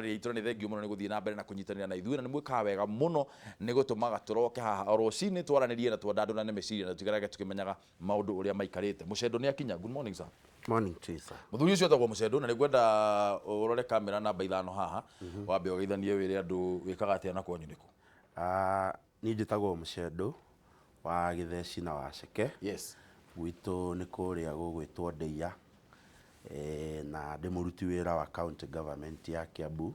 Rĩitũ nĩ thengiũ mũno nĩ gũthiĩ na mbere na kũnyitanĩra na ithuĩ, na nĩ mwĩkaga wega mũno nĩ gũtũmaga tũroke haha o rũcinĩ twaranĩrie na twandandũrane meciria na tũtigarage tũkĩmenyaga maũndũ ũrĩa maikarĩte. Mũcendo nĩ akinya. Good morning, sir. Morning to you, sir. Mũthuri ũcio etagwo Mũcendo, na nĩ ngwenda ũrore kamera namba 5 haha, wambe ũgeithanie wĩre andũ wĩkaga atĩa na kwanyu nĩkũ. Ah, niĩ njĩtagwo Mũcendo wa Gĩtheci na Waceke. Gwitũ nĩ kũrĩa gũgwĩtwo Ndeiya. Eh, na ndĩ mũruti wĩra wa county government ya Kiambu,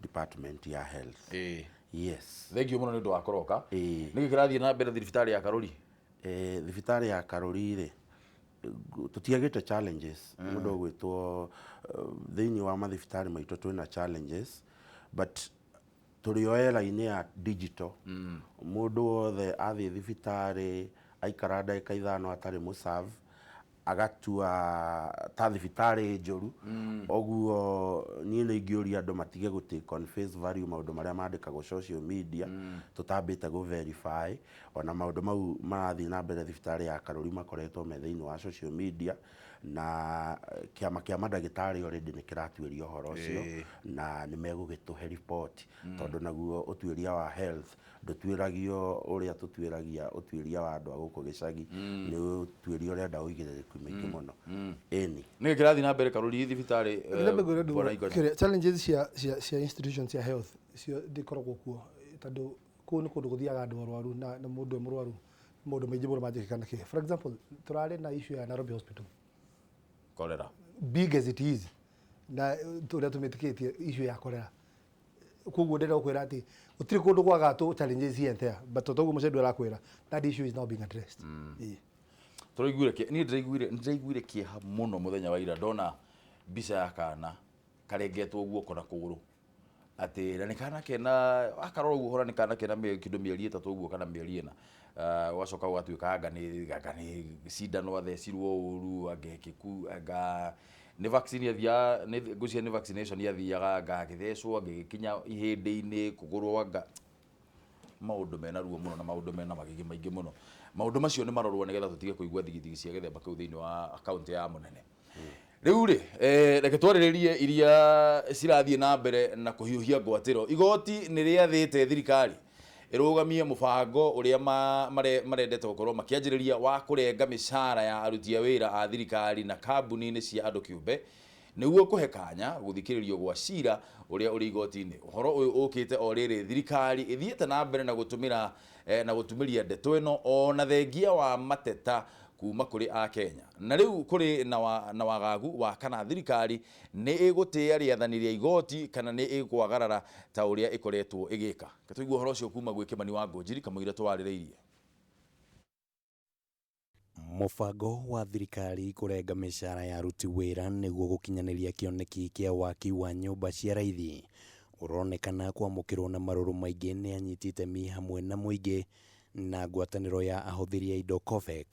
department ya health. Yes. Thengiũ mũno nĩ ũndũ wa kũroka. Nĩkĩ kĩrathiĩ na mbere thibitarĩ ya Karũri? Eh, thibitarĩ ya Karũri rĩ, tũtiagĩte challenges. Mũndũ ũgwĩtwo thĩinĩ wa mathibitarĩ maitũ twĩna challenges, but tũrĩ o era-inĩ ya digital. Mũndũ wothe athiĩ thibitarĩ aikara ndagĩka 5 atarĩ mũserve, agatua ta thibitarĩ njũru. Ũguo niĩ nĩ ingĩũria andũ matige gũ take on face value maũndũ marĩa mandĩkagwo social media tũtambĩte gũ verify. Ona maũndũ mau marathiĩ na mbere thibitarĩ ya Karũri makoretwo me thĩinĩ wa social media, na kĩama kĩa mandagĩtarĩ already nĩ kĩratuĩria ũhoro ũcio, na nĩ megũgĩtũhe report, tondũ naguo ũtuĩria wa health ndũtuĩragio ũrĩa tũtuĩragia ũtuĩria wa andũ a gũkũ gĩcagi, nĩ ũtuĩria ũrenda ũigĩrĩrĩku mũingĩ mũno. Ĩni. Nĩkĩ kĩrathiĩ na mbere Karũri thibitarĩ? Ndĩrenda ngwĩre ũndũ Bwana Igonya? Kĩrĩa challenges cia institutions cia health cio ndikoragwo kuo, tondũ kũu nĩ kũndũ gũthiaga andũ arwaru, na mũndũ e mũrwaru maũndũ maingĩ mũno mangĩkĩka. Nakĩ, for example, tũrarĩ na issue ya Nairobi Hospital. Cholera. Big as it is na ũrĩa tũmĩtĩkĩtie issue ya cholera. Koguo ndĩrenda gũkwĩra atĩ gũtirĩ kũndũ kwaga tũ challenges here and there, but toguo Mũcendu arakwĩra, that issue is now being addressed. Ĩĩ. Tũraiguire niĩ ndĩraiguire kĩeha mũno mũthenya wa ira ndona mbica ya kana karengetwo guoko na kũgũrũ, atĩ na nĩ kana kena wakarora ũguo ũhora nĩ kana kena kĩndũ mĩeri 3 ũguo kana mĩeri 4. Ũgacoka ũgatuĩka anga nĩ cindano athecirwo ũru, anga ĩkĩku, anga nĩ vaccine athiaga, nĩ ngwĩciria nĩ vaccination athiaga, anga agĩthecwo, anga ĩgĩkinya ihĩndĩ-inĩ kũgũrũ, anga maũndũ mena ruo mũno na maũndũ mena magigi maingĩ mũno. Maũndũ macio nĩ marorwo nĩgetha tũtige kũigua thigithigi cia gĩthemba kĩu thĩinĩ wa kaunti ya mũnene. Rĩu rĩ, reke twarĩrĩrie iria cirathiĩ na mbere na kũhiũhia ngwatĩro. Igoti nĩ rĩathĩte thirikari ĩrũgamie mũbango ũrĩa marendete gũkorwo makĩanjĩrĩria wa kũrenga mĩcara ya aruti a wĩra a thirikari na kambuni-inĩ cia andũ kĩũmbe, nĩguo kũhe kanya gũthikĩrĩrio gwa cira ũrĩa ũrĩ igoti-inĩ. Ũhoro ũyũ ũkĩte o rĩrĩ thirikari ĩthiĩte na mbere na gũtũmĩra na gũtumĩria ndeto ĩno ona thengia wa mateta kuma kũrĩ Akenya. Na rĩu kũrĩ na wagagu wa kana thirikari nĩ ĩgũtĩĩa rĩathani rĩa igoti kana nĩ ĩkwagarara ta ũrĩa ĩkoretwo ĩgĩka. Tũigue ũhoro ũcio kuma gwĩ Kĩmani wa Ngũnjiri kamũira tũwarĩrĩirie. Mũbango wa thirikari kũrenga mĩcara ya aruti wĩra nĩguo gũkinyanĩria kĩoneki kĩa waki wa nyũmba cia raithi ũronekana kwamũkĩrwo na marũrũ maingĩ nĩ anyiti itemi hamwe na mũingĩ. Na ngwatanĩro ya ahũthĩri a indo COFEC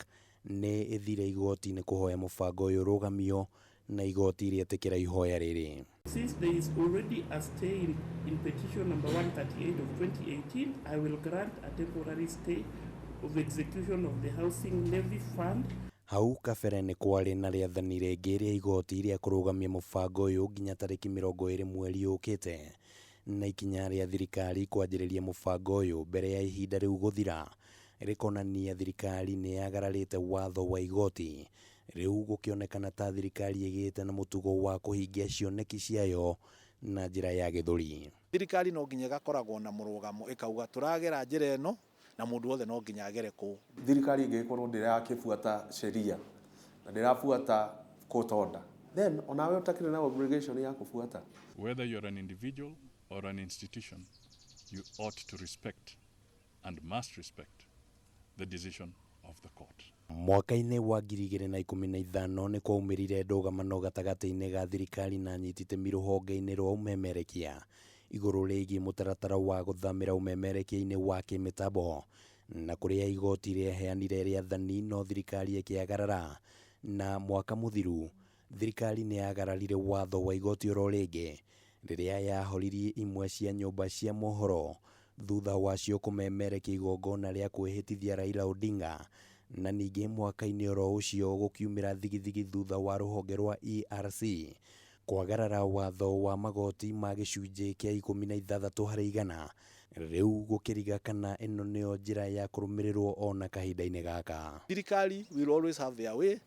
nĩ ĩthire igoti-inĩ kũhoya mũbango ũyũ ũrũgamio, na igoti rĩetĩkĩra ihoya rĩrĩ. Since there is already a stay in petition number 138 of 2018, I will grant a temporary stay of execution of the Housing Levy Fund. Hau kabere nĩ kwarĩ na rĩathani rĩngĩ rĩa igoti rĩa kũrũgamia mũbango ũyũ nginya tarĩki 20 mweri ũkĩte, na ikinya rĩa thirikari kwanjĩrĩria mũbango ũyũ mbere ya ihinda rĩu gũthira rĩkonania thirikari nĩ yagararĩte watho wa igoti. Rĩu gũkĩonekana ta thirikari ĩgĩte na mũtugo wa kũhingia cioneki ciayo na njĩra ya gĩthũri. Thirikari no nginya ĩgakoragwo na mũrũgamo, ĩkauga tũragera njĩra ĩno na mũndũ wothe no nginya agere kũu. Thirikari ĩngĩgĩkorwo ndĩrakĩbuata sheria na ndĩrabuata court order, then onawe ũtakĩrĩ na obligation ya kũbuata. Whether you're an individual or an institution, you ought to respect and must respect the decision of the court. Mwaka-inĩ wa 2015 nĩ kwaumĩrire ndũgamano gatagatĩ-inĩ ga thirikari na anyiti itemi rũhonge-inĩ rwa ũmemerekia igũrũ rĩgiĩ mũtaratara wa gũthamĩra ũmemerekia-inĩ wa kĩmĩtambo, na kũrĩa igoti rĩaheanire rĩathani no thirikari ĩkĩagarara. Na mwaka mũthiru thirikari nĩ yagararire watho wa igoti oro rĩngĩ rĩrĩa yahoririe imwe cia nyũmba cia mohoro thutha wacio kũmemerekia igongona rĩa kwĩhĩtithia Raila Odinga. Na ningĩ mwaka-inĩ oro ũcio gũkiumĩra thigithigi thutha wa rũhonge rwa ERC. Kwagarara watho wa magoti ma gĩcunjĩ kĩa 16 harĩ igana, rĩu gũkĩriga kana ĩno nĩyo njĩra ya kũrũmĩrĩrwo ona kahinda-inĩ gaka. Thirikari will always have their way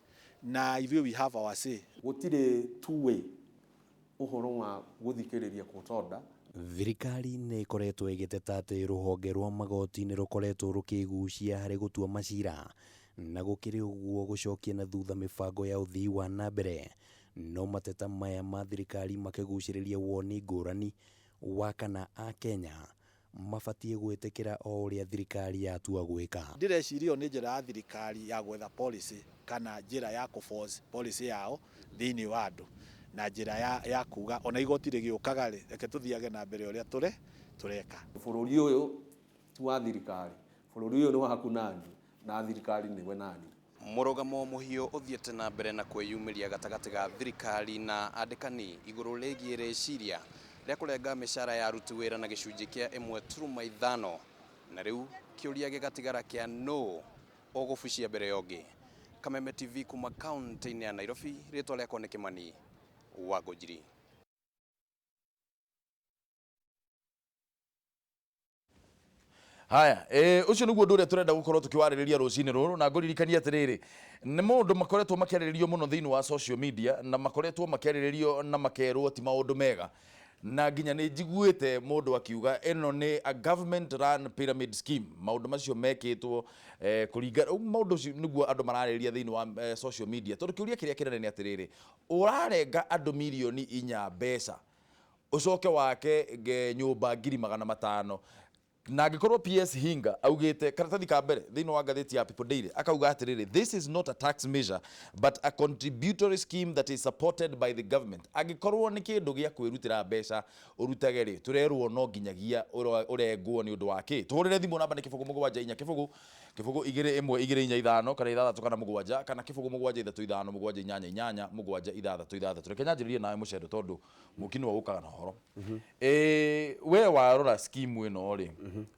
na ithuĩ we have our say. Gũtirĩ two way ũhoro wa gũthikĩrĩria court order. Thirikari nĩ ĩkoretwo ĩgĩteta atĩ rũhonge rwa magoti nĩ rũkoretwo rũkĩgucia harĩ gũtua macira, na gũkĩrĩ ũguo gũcokia na thutha mĩbango ya ũthii wa na mbere. No mateta maya ma thirikari makĩgucĩrĩria woni ngũrani wa kana Akenya mabatiĩ gwĩtĩkĩra o ũrĩa thirikari yatua gwĩka. Ndĩreciria ĩyo nĩ njĩra ya thirikari ya gwetha policy kana njĩra ya kũ force policy yao thĩinĩ wa andũ na njĩra ya kuga ona igoti rĩgĩũkaga rĩ, reke tũthiage na mbere ũrĩa tũreka. Bũrũri ũyũ ti wa thirikari, bũrũri ũyũ nĩ waku nani na thirikari nĩwe nani. Mũrũgamo mũhiũ ũthiĩte na mbere na kwĩyumĩria gatagatĩ ga thirikari na andĩkani igũrũ rĩgiĩ rĩciria rĩa kũrenga mĩcara ya aruti wĩra na gĩcunjĩ kĩa 1.5, na rĩu kĩũria gĩgatigara kĩa nũ ũgũbucia mbere ya ũngĩ. Kameme TV kuma kaunti-inĩ ya Nairobi, rĩtwa rĩakwa nĩ Kĩmani wa Ngũnjiri. Haya, ũcio nĩguo ũndũ ũrĩa tũrenda gũkorwo tũkĩwarĩrĩria rũcinĩ rũrũ, na ngũririkania atĩrĩrĩ, nĩ maũndũ makoretwo makĩarĩrĩrio mũno thĩinĩ wa social media, na makoretwo makĩarĩrĩrio na makerwo ti maũndũ mega, na nginya nĩ njiguĩte mũndũ akiuga ĩno nĩ a government run pyramid scheme. Maũndũ macio mekĩtwo kũringana maũndũ ũcio nĩguo andũ mararĩrĩria thĩinĩ wa social media, tondũ kĩũria kĩrĩa kĩnene nĩ atĩrĩrĩ, ũrarenga andũ mirioni 4 mbeca, ũcoke wake nyũmba 500,000, na angĩkorwo PS Hinga augĩte karatathi ka mbere thĩinĩ wa ngathĩti ya People Daily akauga atĩrĩrĩ, this is not a tax measure but a contributory scheme that is supported by the government. Angĩkorwo nĩ kĩndũ gĩa kwĩrutĩra mbeca ũrutage rĩ, tũrerwo no nginyagia ũrengwo nĩ ũndũ wa kĩ. Tũhũrĩre thimũ namba nĩ 0 7 4 0 0 2 1 2 4 5 kana 6 kana 7 kana 0 7 3 5 7 8 8 7 6 6. Reke nyanjĩrĩrie nawe Mũcendo, tondũ mũki nĩwe ũkaga na ũhoro. We warora scheme ĩno rĩ,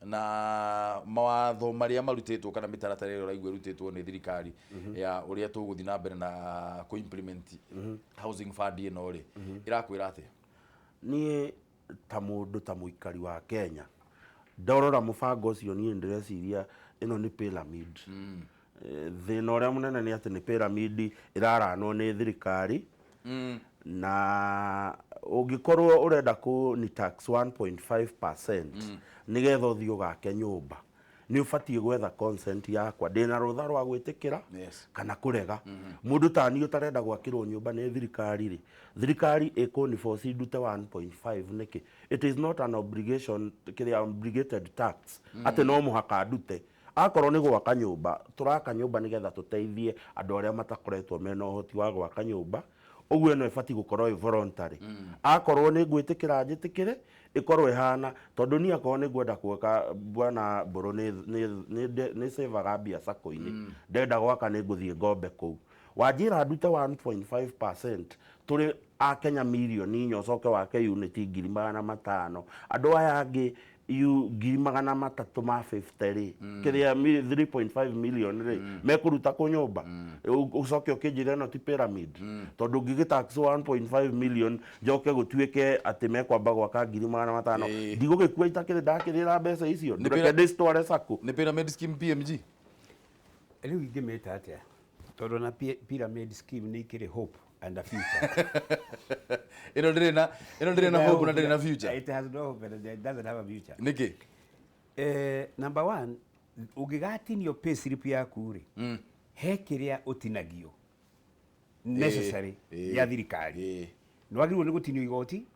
na mawatho marĩa marutĩtwo kana mĩtaratara ĩrĩa ũraigua ĩrutĩtwo nĩ thirikari ya ũrĩa tũgũthiĩ na mbere na kũ implement housing fund ĩno rĩ, ĩrakwĩra atĩa? Niĩ ta mũndũ, ta mũikari wa Kenya, ndorora mũbango ũcio niĩ ndĩreciria ĩno nĩ pyramid. Thĩna ũrĩa mũnene nĩ atĩ nĩ pyramid ĩraranwo nĩ thirikari, na ũngĩkorwo ũrenda kũ ni tax 1.5% nĩgetha ũthiĩ ũgake nyũmba, nĩ ũbatiĩ gwetha consent yakwa, ndĩna rũtha rwa gwĩtĩkĩra kana kũrega. Mũndũ ta niĩ ũtarenda gwakĩrwo nyũmba nĩ thirikari rĩ, thirikari ĩkũni force ndute 1.5 nĩkĩ? It is not an obligation, kĩrĩa obligated tax atĩ no mũhaka ndute. Akorwo nĩ gwaka nyũmba, tũraka nyũmba nĩgetha tũteithie andũ arĩa matakoretwo mena ũhoti wa gwaka nyũmba, ũguo ĩno ĩbatiĩ gũkorwo ĩ voluntary. Akorwo nĩ ngwĩtĩkĩra njĩtĩkĩre, ĩkorwo ĩhana, tondũ niĩ akorwo nĩ ngwenda gwaka, bwana Mbũrũ, nĩ savaga mbia sacco-inĩ, ndenda gwaka nĩ ngũthiĩ ngombe kũu. Wanjĩra ndute 1.5% tũrĩ Akenya mirioni 4, ũcoke wake unit 500,000, andũ aya angĩ 350,000 rĩ, kĩrĩa 3.5 million rĩ, mekũruta kũ nyũmba? Ũcoke ũkĩnjĩra ĩno ti pyramid, tondũ ngĩgĩtax 1.5 million njoke gũtuĩke atĩ mekwamba gwaka 500,000, ndigũgĩkua itakĩrĩ ndakĩrĩra mbeca icio, reke ndĩcitware sacco. Nĩ pyramid scheme PMG? Rĩu ingĩmĩta atĩa? Tondũ na pyramid scheme nĩ ikĩrĩ hope and a future. Ĩno ndĩrĩ na hope na ndĩrĩ na future. It has no hope and it doesn't have a future. Nĩkĩ? Number one, ũngĩgatinio pay slip yaku rĩ, he kĩrĩa ũtinagio necessary ya thirikari. Nĩ wagĩrĩirwo nĩ gũtinio igoti,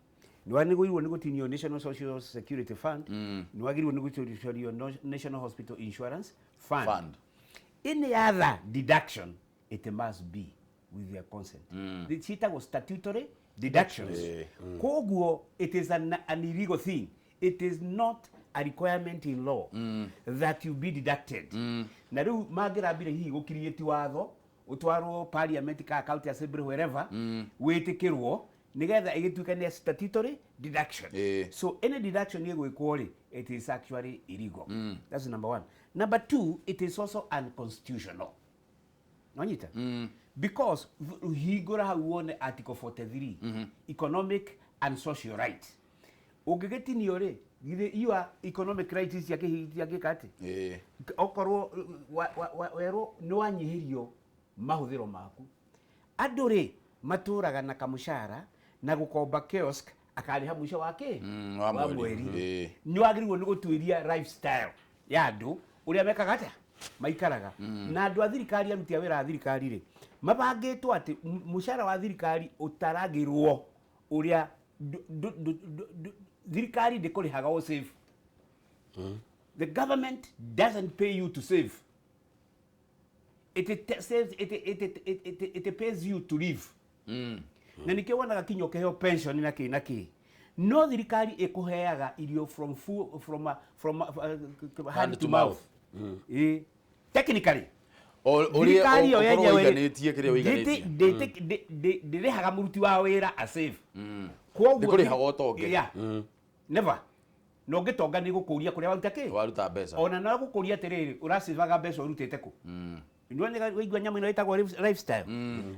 nĩ wagĩrĩirwo nĩ gũtinio National Social Security Fund, nĩ wagĩrĩirwo nĩ gũtinio National Hospital Insurance Fund. Fund. Any other deduction, it must be with their consent. Ciĩtagwo statutory deductions. Koguo it is an illegal thing. It is not a requirement in law that you be deducted. Na rĩu mangĩrambire hihi gũkiriĩti watho ũtwarwo parliament ka county assembly wherever, wĩtĩkĩrwo nĩgetha ĩgĩtuĩke nĩ statutory deduction. So any deduction ĩgwĩkwo rĩ, it is actually illegal. That's number one. Number two, it is also unconstitutional. Nonyita because hingũra hau wone article 43, economic and social rights. Ũngĩgĩtinio rĩ, githĩ your economic rights ciakĩka atĩ? Okorwo werwo nĩ wanyihĩrio mahũthĩro maku, andũ rĩ matũraga na kamũcara na gũkomba kiosk akarĩha mũico wa kĩ? Wa mweri. Nĩ wagĩrĩirwo nĩ gũtuĩria lifestyle ya andũ ũrĩa mekaga atĩa, maikaraga. Na andũ a thirikari, aruti a wĩra a thirikari rĩ, mabangĩtwo atĩ mũcara wa thirikari ũtaragĩrwo ũrĩa thirikari ndĩkũrĩhaga o save. The government doesn't pay you to save. It saves, it pays you to live. Na nikĩo wonaga kinya ũkĩheo pension na kĩ na kĩ, no thirikari ĩkũheaga irio from hand to mouth. Ĩ, technically ũrĩa thirikari yo ũkorwo yenyewe ũiganĩtie kĩrĩa ũiganĩtie. Ndĩrĩhaga mũruti wa wĩra a save. Koguo Ndĩkũrĩhaga ũtonge. Yeah. Never. Na ũngĩtonga nĩ gũkũria kũrĩa waruta kĩ? Waruta mbeca. Ona no gũkũria atĩrĩrĩ, ũracivaga mbeca ũrutĩte kũ? Nĩwona waigua nyamũ ĩno ĩtagwo lifestyle?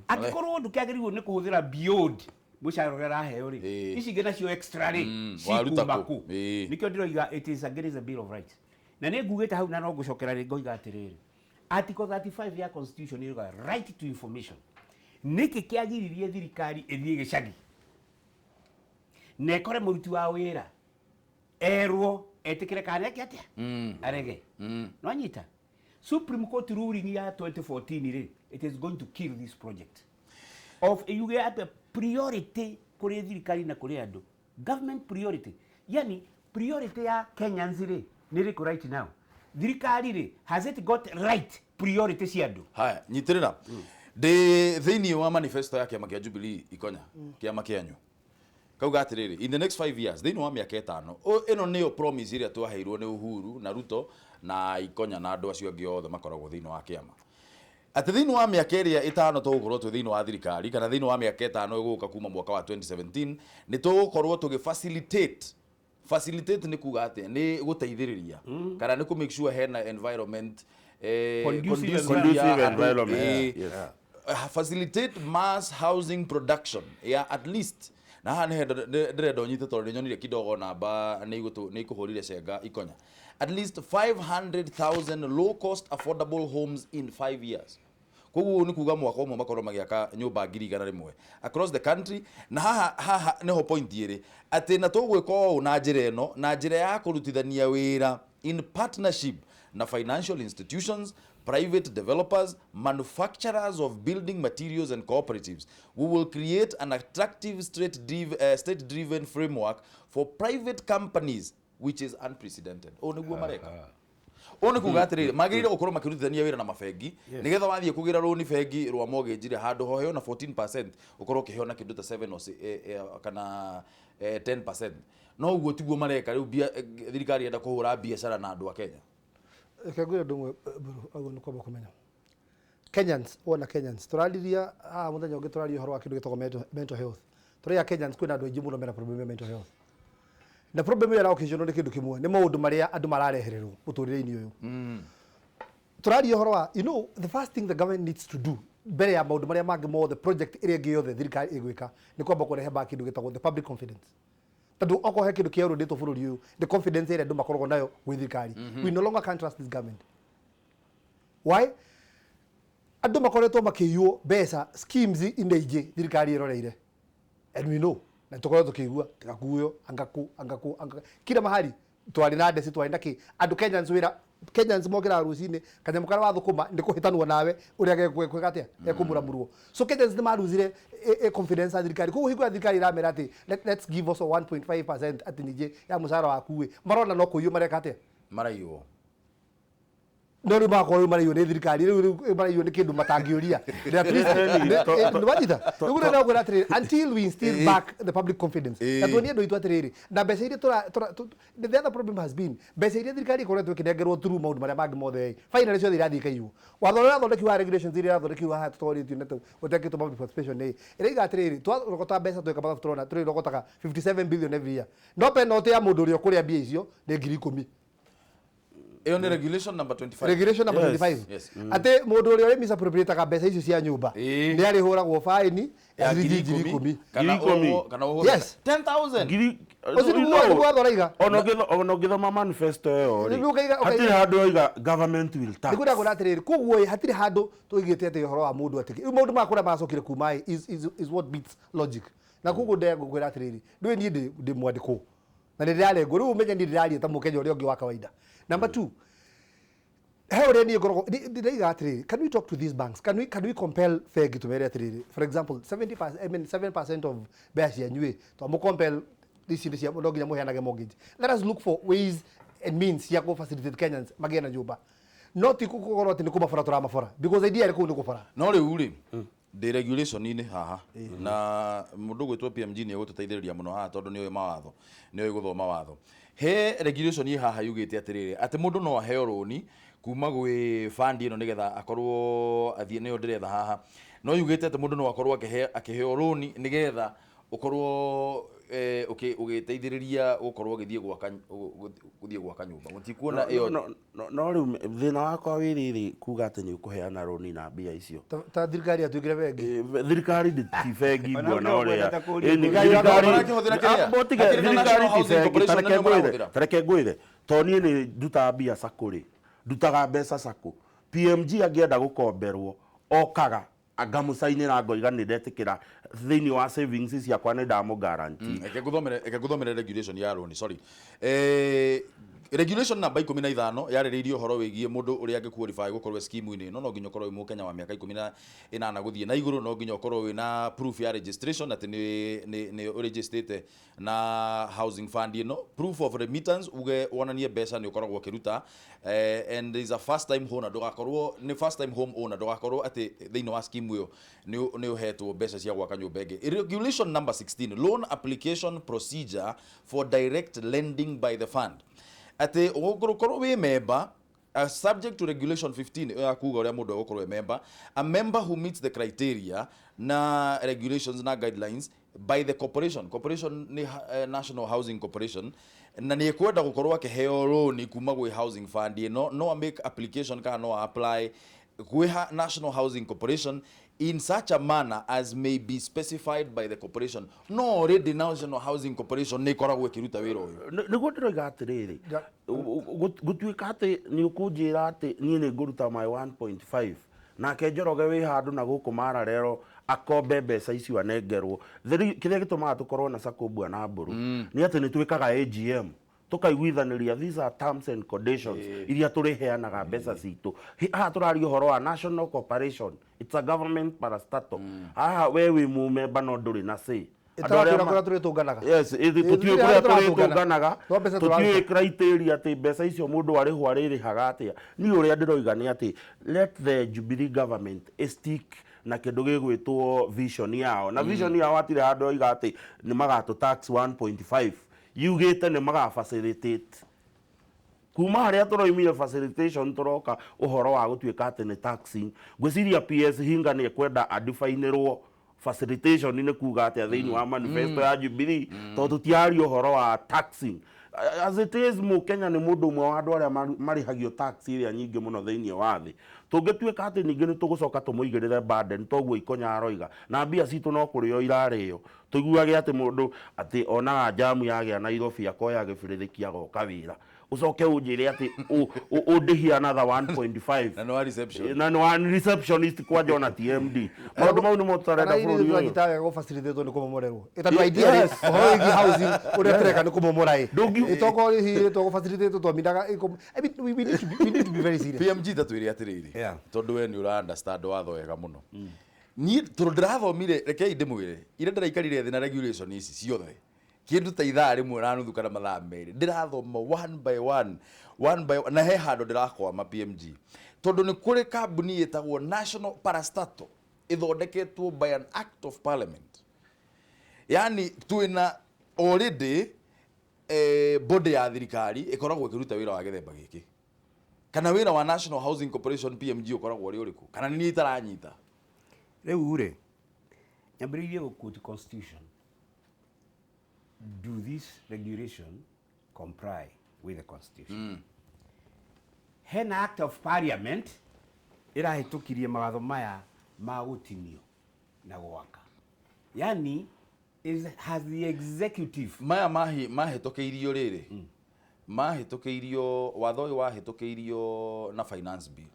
Angĩkorwo ndũkĩagĩrĩirwo nĩ kũhũthĩra beyond mũcara ũrĩa ũraheo rĩ, ici ingĩ nacio extra rĩ, Waruta cikuma kũ? kũ? Nĩkĩo ndĩroiga it is against the Bill of Rights. Na nĩ ngugĩte hau na no ngũcokera rĩ, ngoiga atĩrĩrĩ, article 35 ya constitution ĩrugaga right to information. Nĩkĩ kĩagiririe thirikari ĩthiĩ gĩcagi na ĩkore mũruti wa wĩra, erwo etĩkĩre kana eke atĩa, arege? Nwanyita Supreme Court ruling ya 2014 rĩ, it is going to kill this project of yuge atĩ priority kũrĩ thirikari na kũrĩ andũ, government priority, yani priority ya Kenyans rĩ, nĩ rĩkũ right now? Thirikari rĩ, has it got right priority cia andũ? Haya, nyitĩrĩra ndĩ thĩinĩ wa manifesto ya kĩama kĩa Jubilee, Ikonya, kĩama kĩanyu kauga atĩrĩrĩ, in the next 5 years, thĩinĩ wa mĩaka 5, ĩno nĩyo promise ĩrĩa twaheirwo nĩ Uhuru na Ruto na Ikonya na andũ acio angĩ othe makoragwo thĩinĩ wa kĩama, atĩ thĩinĩ wa mĩaka ĩrĩa 5 tũgũkorwo twĩ thĩinĩ wa thirikari, kana thĩinĩ wa mĩaka 5 ĩgũka kuma mwaka wa 2017, nĩ tũgũkorwo tũgĩ facilitate. Facilitate nĩ kuga atĩa? Nĩ gũteithĩrĩria kana nĩ kũ make sure hena environment Conducive. ya Conducive andũ, environment, yes. Facilitate mass housing production ya at least, na haha nĩ ndĩrenda ũnyite tondũ nĩ nyonire kidogo namba nĩ ikũhũrire cenga, Ikonya, at least 500,000 low cost affordable homes in 5 years. Koguo nĩ kuga mwaka ũmwe makorwo magĩaka nyũmba 100,000 across the country. Na haha nĩho point ĩrĩ, atĩ na tũgwĩka ũũ na njĩra ĩno, na njĩra ya kũrutithania wĩra in partnership na financial institutions, private developers, manufacturers of building materials and cooperatives. We will create an attractive state driven framework for private companies, which is unprecedented. Ũũ nĩguo mareka. Ũũ nĩ kuga atĩrĩrĩ, magĩrĩire gũkorwo makĩrutithania wĩra na mabengi nĩgetha wathiĩ kũgĩra rũni bengi rwa mortgage rĩ, handũ hoheo na 14% ũkorwo ũkĩheo na kĩndũ ta 7 or kana 10%. No ũguo tiguo mareka rĩu. Thirikari ĩrenda kũhũra biacara na andũ a Kenya. Reke ngwĩre ũndũ ũmwe, bro, aguo nĩ kwamba kũmenya Kenyans, wona Kenyans tũrariria haha mũthenya ũngĩ, tũraria ũhoro wa kĩndũ gĩtagwo mental health. Tũraiga Kenyans kwĩna andũ aingĩ mũno mena problem ya mental health, na problem ĩyo ĩraũkĩcio nĩ kĩndũ kĩmwe, nĩ maũndũ marĩa andũ mararehererwo mũtũrĩre-inĩ ũyũ. Tũraria ũhoro wa the first thing the government needs to do mbere ya maũndũ marĩa mangĩ mothe, project ĩrĩa ĩngĩ yothe thirikari ĩgwĩka, nĩ kwamba kũrehe back kĩndũ gĩtagwo the public confidence, tondũ okorwo he kĩndũ kĩerũndĩtwo bũrũri ũyũ, the confidence ĩrĩa andũ makoragwo nayo gwĩ thirikari. We no longer can trust this government. Why? Andũ makoretwo makĩiywo mbeca schemes inĩ ingĩ thirikari ĩroreire, and we know, na tũkoretwo tũkĩigua tigakuo angaku angaku anga kila mahali. Twarĩ na ndeci, twarĩ na kĩ, andũ Kenyans wĩra, Kenyans mokĩraga rũcinĩ kanyamũ karĩa wathũkũma nĩ kũhĩtanwo nawe ũrĩa gegwĩka atĩa, ekũmũramũrwo. So Kenyans nĩ maruzire confidence ya thirikari. Koguo hingo ya thirikari ĩramera atĩ let's give us a 1.5% atĩ ningĩ ya mũcara waku ĩ, marona no kũiywo mareka atĩa? Maraiywo. No rĩu magakorwo rĩu maraiywo nĩ thirikari, rĩu maraiywo nĩ kĩndũ matangĩũria. Nĩwanyita? Rĩu rĩu no ngwĩra atĩrĩrĩ, until we instill back the public confidence na tuonie andũ aitũ atĩrĩrĩ, na mbeca iria the other problem has been mbeca iria thirikari ĩkoretwo ĩkĩnengerwo through maũndũ marĩa mangĩ mothe ĩ, finally ciothe irathiĩ ikaiywo. Watho ũrĩa ũrathondekirwo wa regulations iria irathondekirwo haha tũtwarĩtio na gũtekĩtwo public participation nĩ ĩraiga atĩrĩrĩ, twarogota mbeca tweka mathabu tũrona tũrĩrogotaga 57 billion every year, no penalty ya mũndũ ũrĩa ũkũrĩa mbia icio nĩ 10,000. Ĩyo nĩ regulation number 25. Regulation number Yes. 25. Yes. Atĩ mũndũ ũrĩa ũrĩ misappropriataga mbeca icio cia nyũmba Ĩĩ. nĩ arĩhũragwo baĩni ya ciringi 10,000. Kana 10,000. kana ũhũthwo Yes. 10,000. Ngiri Ũcio nĩguo nĩguo watho ũraiga. Ona ũngĩthoma manifesto ĩyo rĩ, Nĩguo ũkaiga- hatirĩ handũ yoiga government will tax. Nĩguo ndakũra atĩrĩrĩ, koguo ĩ, hatirĩ handũ tũigĩte atĩ ũhoro wa mũndũ atĩ rĩu maũndũ maya kũrĩa macokire kuma ĩ, is what beats logic. Na koguo ndegũkwĩra atĩrĩrĩ, ndũĩ niĩ ndĩ mwandĩkwo na nĩ ndĩrarengwo, rĩu ũmenye niĩ ndĩraria ta mũkenya ũrĩa ũngĩ wa kawaida. Number two, he ũrĩa niĩ ngoragwo ndĩraiga atĩrĩrĩ, can we talk to these banks? Can we compel bengi tũmere atĩrĩrĩ, for example, 70%, I mean 7% of mbeca cianyu ĩ, twamũ-compel ici nĩ cia no nginya mũheanage mortgage. Let us look for ways and means cia kũ facilitate Kenyans magĩe na nyũmba, no ti gũkorwo atĩ nĩ kũmabora tũramabora, because idea ĩrĩ kũu nĩ kũbora. No rĩu rĩ, ndĩ regulation-inĩ haha na mũndũ ũgwĩtwo PMG nĩ egũtũteithĩrĩria mũno haha tondũ nĩ oĩ mawatho, nĩ oĩ gũthoma watho. He regulation ĩ haha yugĩte atĩrĩrĩ, atĩ mũndũ no aheo rũni kuma gwĩ fund ĩno nĩgetha akorwo athiĩ, nĩyo ndĩretha haha, no yugĩte atĩ mũndũ no akorwo akĩheo rũni nĩgetha ũkorwo ũgĩteithĩrĩria gũkorwo ũgĩthiĩ gwaka gũthiĩ gwaka nyũmba. Mũtikuona ĩyo? No rĩu thĩna wakwa wĩ rĩrĩ, kuga atĩ nĩ ũkũheana rũni na mbia icio. Ta thirikari yatuĩkire bengi. Thirikari ti bengi. Ona Bwana ũrĩa ũrĩa ũkwendete kũũria Ĩni, kũũria. Marakĩhũthĩra kĩrĩa? Tige, Hakĩrĩ na thirikari National ti Housing bengi. Corporation Tareke nĩo ngwĩre, marahũthĩra. tareke ngwĩre, to niĩ nĩ ndutaga mbia sacco rĩ, ndutaga mbeca sacco. PMG angĩenda gũkomberwo okaga ngamũcainĩra, ngoiga nĩ ndetĩkĩra thĩinĩ wa savings ciakwa nĩ ndamũ guarantee. Reke ngũthomere regulation ya rũni, sorry, regulation namba 15 yarĩrĩirie ũhoro wĩgiĩ mũndũ ũrĩa angĩ qualify gũkorwo scheme-inĩ ĩno. No nginya ũkorwo wĩ mũkenya wa mĩaka 18 gũthiĩ na igũrũ, no nginya ũkorwo wĩna proof ya registration atĩ nĩ ũregistĩte na housing fund ĩno, proof of remittance, uge wonanie mbeca nĩ ũkoragwo ũkĩruta, and is a first time owner, ndũgakorwo nĩ first time home owner, ndũgakorwo atĩ thĩinĩ wa scheme ĩyo nĩ ũhetwo mbeca cia gwaka nyũmba ĩngĩ. Regulation number 16, loan application procedure for direct lending by the fund, atĩ ũgũkorwo wĩ member, subject to regulation 15 ya kuga ũrĩa mũndũ egũkorwo e member, a member who meets the criteria na regulations na guidelines by the corporation, corporation nĩ National Housing Corporation, na nĩ ekwenda gũkorwo akĩheo rũni kuma gwĩ housing fund ĩno, no make application kana no apply gwĩ National Housing Corporation in such a manner as may be specified by the corporation. No already National Housing Corporation nĩ ĩkoragwo ĩkĩruta wĩra ũyũ. Nĩguo ndĩroiga atĩrĩrĩ, gũtuĩka atĩ nĩ ũkũnjĩra atĩ niĩ nĩ ngũruta my 1.5, nake Njoroge wĩ handũ na gũkũ Mararero akombe mbeca icio anengerwo. Kĩrĩa gĩtũmaga tũkorwo na sacco, bwana Mbũrũ, nĩ atĩ nĩ twĩkaga AGM, tũkaiguithanĩria these are terms and conditions iria tũrĩheanaga mbeca citũ. Haha tũraria ũhoro wa national corporation, it's a government parastatal. Haha we wĩ mũmemba no ndũrĩ na say. Andũ arĩa Ĩtaratwĩra kũrĩa tũrĩtũnganaga. Yes, Ĩ, tũtiũĩ tũtirĩ kũrĩa handũ tũratũngana. tũrĩtũnganaga. No mbeca Tũtiũĩ tũraruta. criteria atĩ mbeca icio mũndũ arĩhwo arĩrĩhaga atĩa. Niĩ ũrĩa ndĩroiga nĩ atĩ let the Jubilee government stick na kĩndũ gĩgwĩtwo vision yao, na vision yao hatirĩ handũ oiga atĩ nĩ magatũ tax 1.5, yugĩte nĩ maga facilitate. Kuma harĩa tũroimire facilitation, tũroka ũhoro wa gũtuĩka atĩ nĩ taxing. Ngwĩciria PS Hinga nĩ ekwenda adefinĩrwo facilitation nĩ kuga atĩa thĩinĩ wa manifesto ya Jubilee, tondũ tũtiaria ũhoro wa taxing. As it is, mũkenya nĩ mũndũ ũmwe wa andũ arĩa marĩhagio tax ĩrĩa nyingĩ mũno thĩinĩ wa thĩ. Tũngĩtuĩka atĩ ningĩ nĩ tũgũcoka tũmũigĩrĩre burden toguo Ikonya aroiga, na mbia citũ no kũrĩo irarĩo, tũiguage atĩ mũndũ atĩ onaga jamu yagĩa Nairobi akoya gĩbĩrĩrĩki agoka wĩra, ũcoke ũnjĩre atĩ ũndĩhie another 1.5. Na nĩ wa reception. Na nĩ wa receptionist kwanja, ona TMD. Maũndũ mau nĩmo tũtarenda bũrũri ũyũ. Tũranyita wega gũfacilitate nĩ kũmomorerwo ĩtondũ idea rĩ, ũhoro wĩgiĩ housing ũrĩa tũreka nĩ kũmomora ĩ. Ĩtokorwo hihi tũgũ facilitate twamindaga. I mean, we need to be very serious. PMG, tatwĩre atĩrĩrĩ, tondũ we nĩ ũra understand watho wega mũno. Niĩ tondũ ndĩrathomire, rekei ndĩmwĩre, ira ndĩraikarire thĩ na regulation ici ciothe kĩndũ ta ithaa rĩmwe na nuthu kana mathaa 2, ndĩrathoma one by one, one by one, na he handũ ndĩrakwama, PMG, tondũ nĩ kũrĩ kambuni ĩtagwo National Parastatal ĩthondeketwo by an act of parliament, yani twĩna already body ya thirikari ĩkoragwo ĩkĩruta wĩra wa gĩthemba gĩkĩ kana wĩra wa National Housing Corporation. PMG, ũkoragwo ũrĩ ũrĩkũ, kana nĩ niĩ itaranyita? Rĩu rĩ, nyambĩrĩirie gũ constitution. Do this regulation comply with the constitution? Hena act of parliament ĩrahĩtũkirie mawatho maya ma gũtinio na gwaka. Yani is has the executive Maya mahĩtũkĩirio rĩrĩ, mahĩtũkĩirio, watho ũyũ wahĩtũkĩirio na finance bill,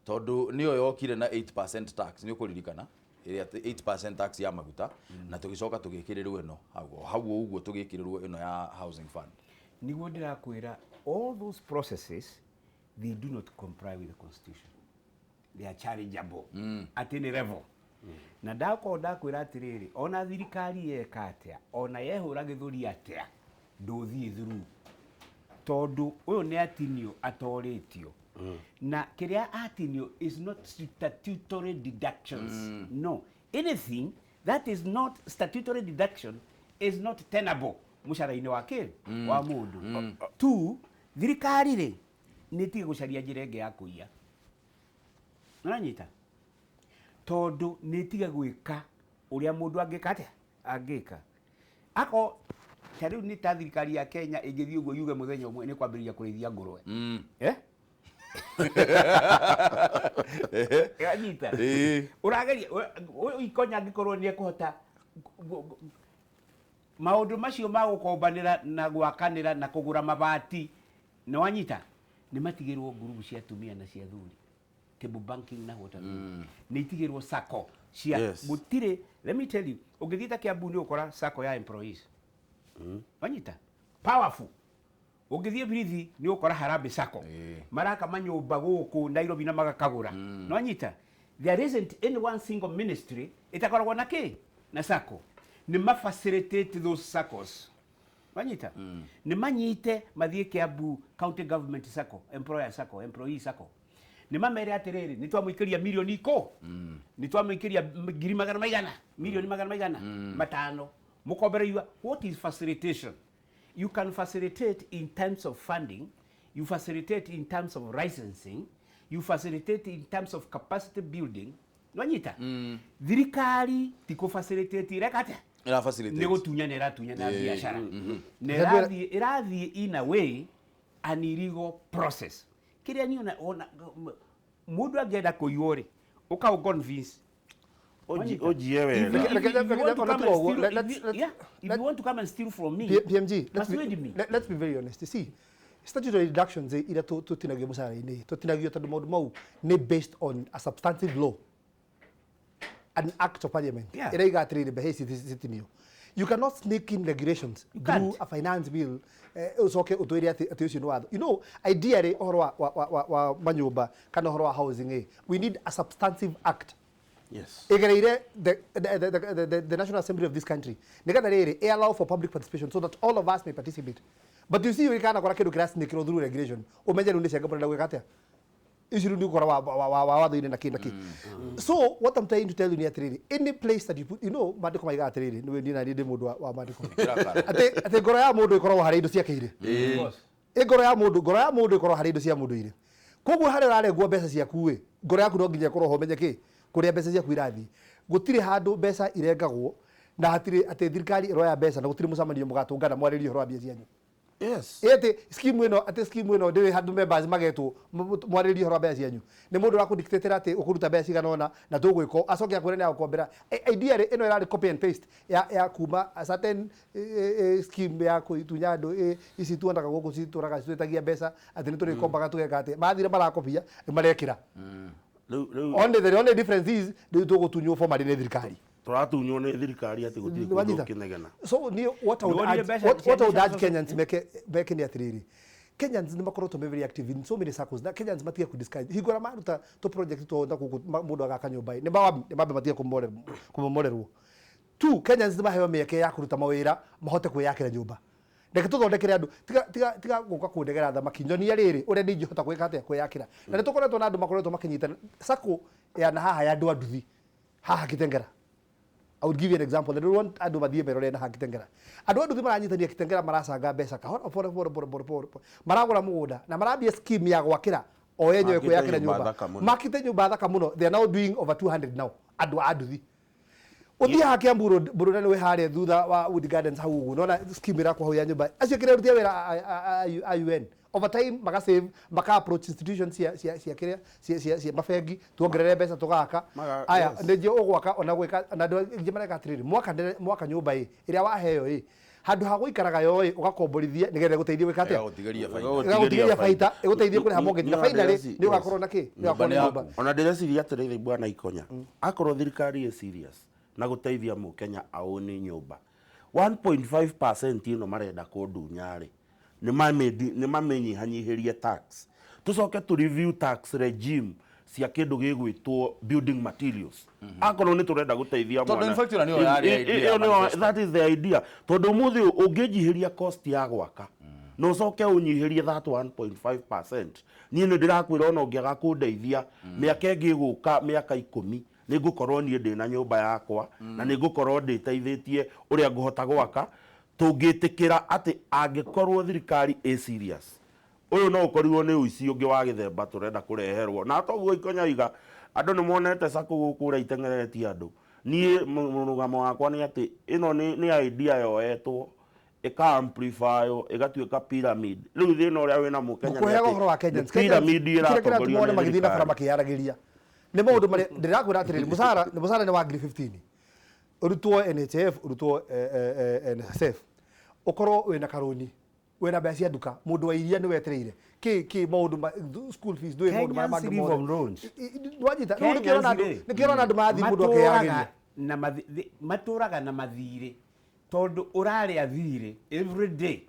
tondũ nĩyo yokire na 8% tax. Nĩ ũkũririkana ĩrĩa atĩ 8% tax ya maguta, na tũgĩcoka tũgĩkĩrĩrwo ĩno hau hau ũguo, tũgĩkĩrĩrwo ĩno ya housing fund. Niguo ndĩrakwĩra, all those processes, they do not comply with the constitution. They are challengeable at any level. Na ndakorwo ndakwĩra atĩrĩrĩ, ona thirikari yeka atĩa, ona yehũra gĩthũri atĩa, ndũthiĩ through, tondũ ũyũ nĩ atinio atorĩtio, na kĩrĩa atinio is not statutory deductions. No, anything that is not statutory deduction is not tenable mũcara-inĩ wa kĩ wa mũndũ. Two, thirikari rĩ, nĩ ĩtige gũcaria njĩra ĩngĩ ya kũiya. Nĩũranyita? Tondũ nĩ ĩtige gwĩka ũrĩa mũndũ angĩka atĩa, angĩka ako ta rĩu nĩ ta thirikari ya Kenya ĩngĩthiĩ ũguo yuge mũthenya ũmwe nĩ kwambĩrĩria kũrĩithia ngũrwe. Eh? Anyita. Ũrageria ũyũ ikonya angĩkorwo nĩ ekũhota maũndũ macio ma gũkombanĩra na gwakanĩra na kũgũra mabati, nĩ wanyita, nĩ matigĩrwo ngurubu cia atumia na cia athuri, table banking na what have you. Nĩ itigĩrwo sacco cia gũtirĩ. Let me tell you, ũngĩthiĩ ta Kiambu nĩ ũkora sacco ya employees, wanyita, powerful. Ũngĩthiĩ Birithi nĩ ũkora Harambee Sacco. Maraka manyũmba gũkũ Nairobi na magakagũra, mm. Wanyita, there isn't any one single ministry ĩtakoragwo na kĩ na sacco. Nĩ ma facilitate those saccos, wanyita, nĩ manyite mathiĩ Kiambu county government sacco, employer sacco, employee sacco, nĩ mamere atĩrĩrĩ, nĩ twamũikĩria milioni ikũ, nĩ twamũikĩria ngiri magana maigana, milioni magana maigana matano, mũkombere yua. What is facilitation? You can facilitate in terms of funding, you facilitate in terms of licensing, you facilitate in terms of capacity building. Nwanyita, thirikari ti kũ facilitate, ireka atĩa? Ĩra facilitate. Nĩ gũtunyana ĩratunyana biacara na ĩrathiĩ in a way an illegal process. Kĩrĩa niĩ ona mũndũ angĩenda kũiywo rĩ, ũka convince. Ũnjie wega. If you want to come and steal from me, PMG, persuade me. Let's be very honest. You see, statutory deductions iria tũtinagio mũcara-inĩ, tũtinagio tondũ maũndũ mau nĩ based on a substantive law, an act of parliament ĩraiga atĩrĩrĩ, mbeca ici citinio. You cannot sneak in regulations You through can't. a finance bill, ũcoke ũtwĩre atĩ ũcio nĩ watho. Ideally, ũhoro wa manyũmba kana ũhoro wa housing, we need a substantive act ĩgereire the National Assembly of this country, nĩgetha rĩrĩ ĩ allow for public participation so that all of us may participate. But you see, ũgĩkana kora kĩndũ kĩrasneakĩrwo through regulation, ũmenye rĩu nĩ cenga mũrenda gwĩka atĩa, ici rĩu nĩ ũkora wa watho-inĩ na kĩ na kĩ. So what I'm trying to tell you nĩ atĩrĩrĩ, any place that you put, maandĩko maigaga atĩrĩrĩ, nĩ niĩ na niĩ ndĩ mũndũ wa maandĩko, atĩ ngoro ya mũndũ ĩkoragwo harĩa indo ciake irĩ. Ĩ ngoro ya mũndũ ĩkoragwo harĩa indo cia mũndũ irĩ. Koguo harĩa ũrarengwo mbeca ciaku ĩ, ngoro yaku no nginya ĩkorwo ho, ũmenye kĩ kũrĩa mbeca ciaku irathiĩ. Gũtirĩ handũ mbeca irengagwo na hatirĩ atĩ thirikari ĩroya mbeca na gũtirĩ mũcemanio mũgatũngana mwarĩrie ũhoro wa mbia cianyu. Ĩ atĩ scheme ĩno, atĩ scheme ĩno ndĩrĩ handũ members magetwo mwarĩrie ũhoro wa mbeca cianyu. Nĩ mũndũ ũrakũdictatĩra atĩ ũkũruta mbeca cigana ũna na tũgwĩka, acoke akwĩre nĩ agũkombera. Ideally ĩno ĩrarĩ copy and paste ya kuma a certain scheme ya kũtunya andũ, ici tuonaga gũkũ citũraga citwĩtagia mbeca atĩ nĩ tũrĩkombaga tũgeka atĩ mathire marakobia nĩ marekĩra. Rĩu Only the only difference is rĩu tũgũtunywo formally nĩ thirikari. Tũratunywo nĩ thirikari atĩ gũtirĩ kũndũ Wanyita? ũkĩnegena. So ni what I would Nĩwonire urge, mbeca what I would cia urge Kenyans meke nĩ atĩrĩrĩ, Kenyans nĩ makoretwo me very active in so many circles, na Kenyans matige ku discourage hingo ĩrĩa maruta tũ project twao na gũkũ mũndũ agaka nyũmba ĩ, nĩ mambe matige kũmomorerwo. Two, Kenyans nĩ maheo mĩeke ya kũruta mawĩra mahote kwĩyakĩra nyũmba. Reke tũthondekere andũ, tiga gũka kũndegera thamaki, nyonia rĩrĩ ũrĩa ndingĩhota gwĩka atĩa kwĩyakĩra. Na nĩ tũkoretwo na andũ makoretwo makĩnyitana sacco ya na haha ya andũ a nduthi haha Kitengera. I would give you an example. I don't want andũ mathiĩ merore na haha Kitengera. Andũ a nduthi maranyitania Kitengera, maracanga mbeca kahora, pore pore pore pore pore, maragũra mũgũnda na marambia scheme ya gwakĩra o enyewe Makĩte kwĩyakĩra nyũmba nyũmba. thaka mũno. Makĩte nyũmba thaka mũno. They are now doing over 200 now, andũ a nduthi. Ũthiĩ haha Kiambu Road, Burudani wĩ harĩa thutha wa Wood Gardens hau ũguo, nona scheme ĩrakwo hau ya nyũmba. Acio kĩrĩa aruti a wĩra a UN Over time maka save, maka approach institutions cia kiria cia mabengi, tuongerere mbeca tugaka. Aya nĩnjĩ ũgwaka ona gwĩka na andũ aingĩ mareka atĩrĩrĩ, mwaka nyũmba ĩ ĩrĩa waheo ĩ handũ ha gũikaraga yo ĩ ũgakomborithia nĩgetha ĩgũteithie gwĩka atĩa, Ĩgagũtigĩria baita. Ĩgagũtigĩria baita, ĩgũteithie kũrĩha mortgage, na finally nĩ ũgakorwo na kĩ, nĩ ũgakorwo na nyũmba. Ona ndĩreciria atĩrĩrĩ, bwana Ikonya, akorwo thirikari ĩ serious na gũteithia mũkenya aone nyũmba, 1.5% ĩno marenda kũndunya rĩ, nĩ mamĩnyihanyihĩrie tax, tũcoke tũ review tax regime cia kĩndũ gĩgwĩtwo building materials, akorwo nĩ tũrenda gũteithia Tondũ mwana. in fact ĩyo nĩyo yarĩ idea ya Ĩyo nĩyo- manifesto. That is the idea, tondũ ũmũthĩ ũngĩnjihĩria cost ya gwaka na ũcoke ũnyihĩrie that 1.5%, niĩ nĩ ndĩrakwĩra ona ũngĩaga kũndeithia, mĩaka ĩngĩ ĩgũka, mĩaka 10, nĩ ngũkorwo niĩ ndĩna nyũmba yakwa na nĩ ngũkorwo ndĩteithĩtie ũrĩa ngũhota gwaka. Tũngĩtĩkĩra atĩ angĩkorwo thirikari ĩ serious, ũyũ no ũkorirwo nĩ ũici ũngĩ wa gĩthemba tũrenda kũreherwo, na toguo Ikonya iga andũ nĩ monete sacco gũkũ ũrĩa iteng'eretie andũ. Niĩ mũrũgamo wakwa nĩ atĩ ĩno nĩ idea yoetwo ĩka amplify ĩgatuĩka pyramid. Rĩu thĩna ũrĩa wĩna mũkenya nĩ Ngũkũheaga atĩ ũhoro wa Kenyans. nĩ pyramid Kĩrĩa ĩratongorio kĩratũma nĩ magĩthiĩ na bara thirikari. makĩyaragĩria nĩ maũndũ marĩa ndĩrakwĩra atĩrĩrĩ, mũcara nĩ wa ngiri 15, ũrutwo NHIF, ũrutwo NSSF, ũkorwo wĩna karũni, wĩna mbeca cia nduka, mũndũ wa iria nĩ wetereire kĩ maũndũ school fees, ndũĩ maũndũ marĩa Kenyans mangĩ live mothe. on loans. Nĩwanyita? Rĩu nĩkĩo Kenyans rĩ, nĩkĩo ũrona andũ marathiĩ mũndũ akĩyaragĩria. Matũraga na mathirĩ, tondũ ũrarĩa thirĩ every day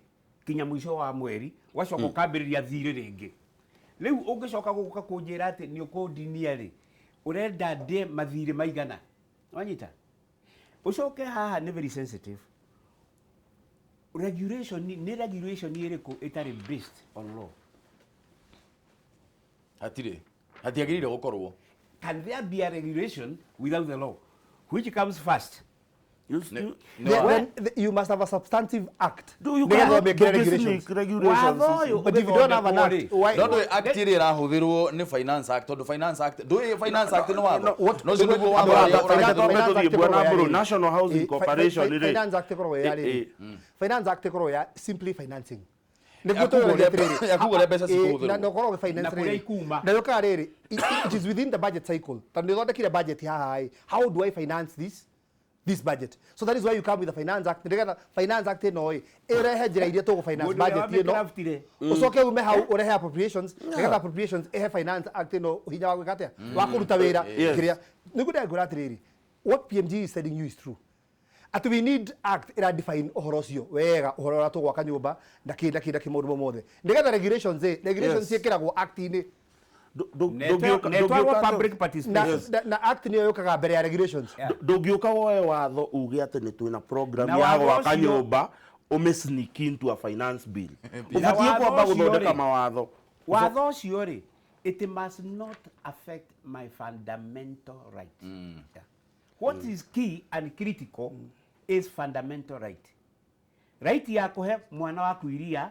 kinya mũico wa mweri, ũgacoka ũkambĩrĩria thirĩ rĩngĩ. Rĩu ũngĩcoka gũka kũnjĩra atĩ nĩ ũkũndinia rĩ, ũrenda ndĩe mathirĩ maigana? Wanyita? Ũcoke haha nĩ very sensitive regulation. Nĩ regulation ĩrĩkũ ĩtarĩ based on law? Hatirĩ, hatiagĩrĩire gũkorwo. Can there be a regulation without the law? Which comes first? Then you must have a substantive act. Do you Nĩgetha cannot ũmĩkĩre regulations. ndũngĩ-sneak regulations Watho ũyũ But if you don't have an act, ũgĩthondekwo rĩ, why? No ndũĩ act ĩrĩa ĩrahũthĩrwo nĩ Finance Act, tondũ Finance Act, ndũĩ Finance Act nĩ watho. What- No ũcio nĩguo watho Finance ũrĩa Act- ũrahũthĩrwo. Twambe Finance tũthiĩ Act Bwana ĩkoragwo Mburu, ya rĩrĩ. National Housing Corporation rĩ. Finance Act ĩkoragwo ya rĩrĩ. Finance Act ĩkoragwo ya simply financing. Nĩguo Ya kuga tũrore ũrĩa- atĩrĩrĩ, ya kuga ũrĩa mbeca cikũhũthĩrwo. Na ũkorwo ũgĩ-finance Na kũrĩa rĩrĩ. ikuma. Na yũkaga rĩrĩ, it is within the budget cycle. Tondũ nĩ ũthondekire budget haha ĩ, how do I finance this budget? So that is why you come with the Finance Act. Nĩgetha Finance Act ĩno ĩ ĩrehe njĩra iria tũgũ finance Mũndũ ũrĩa budget ĩno, wamĩcraftire. ũcoke ume hau ũrehe appropriations, nĩgetha appropriations ĩhe Finance Act ĩno hinya wa gwĩka atĩa, wa kũruta wĩra. Yes. Kĩrĩa nĩguo ndĩrakwĩra atĩrĩrĩ, what PMG is telling you is true, atĩ we need act ĩra define ũhoro ũcio wega, ũhoro ũrĩa tũgwaka nyũmba na kĩ na kĩ na kĩ, maũndũ mau mothe, nĩgetha regulations ĩ regulations Yes. ciĩkĩragwo act-inĩ. Netwarwo public Na, participation. na act nĩyo yũkaga mbere ya regulations. Yeah. Ndũngĩũka woe watho uge atĩ nĩ twĩna program Na ya watho gwaka ũcio- nyũmba ũmĩ sneak into a finance bill. Na Ũbatiĩ watho kwamba ũcio gũthondeka rĩ, mawatho. Watho ũcio rĩ, it must not affect my fundamental right. Yeah. What is key and critical is fundamental right, right ya kũhe mwana waku iria,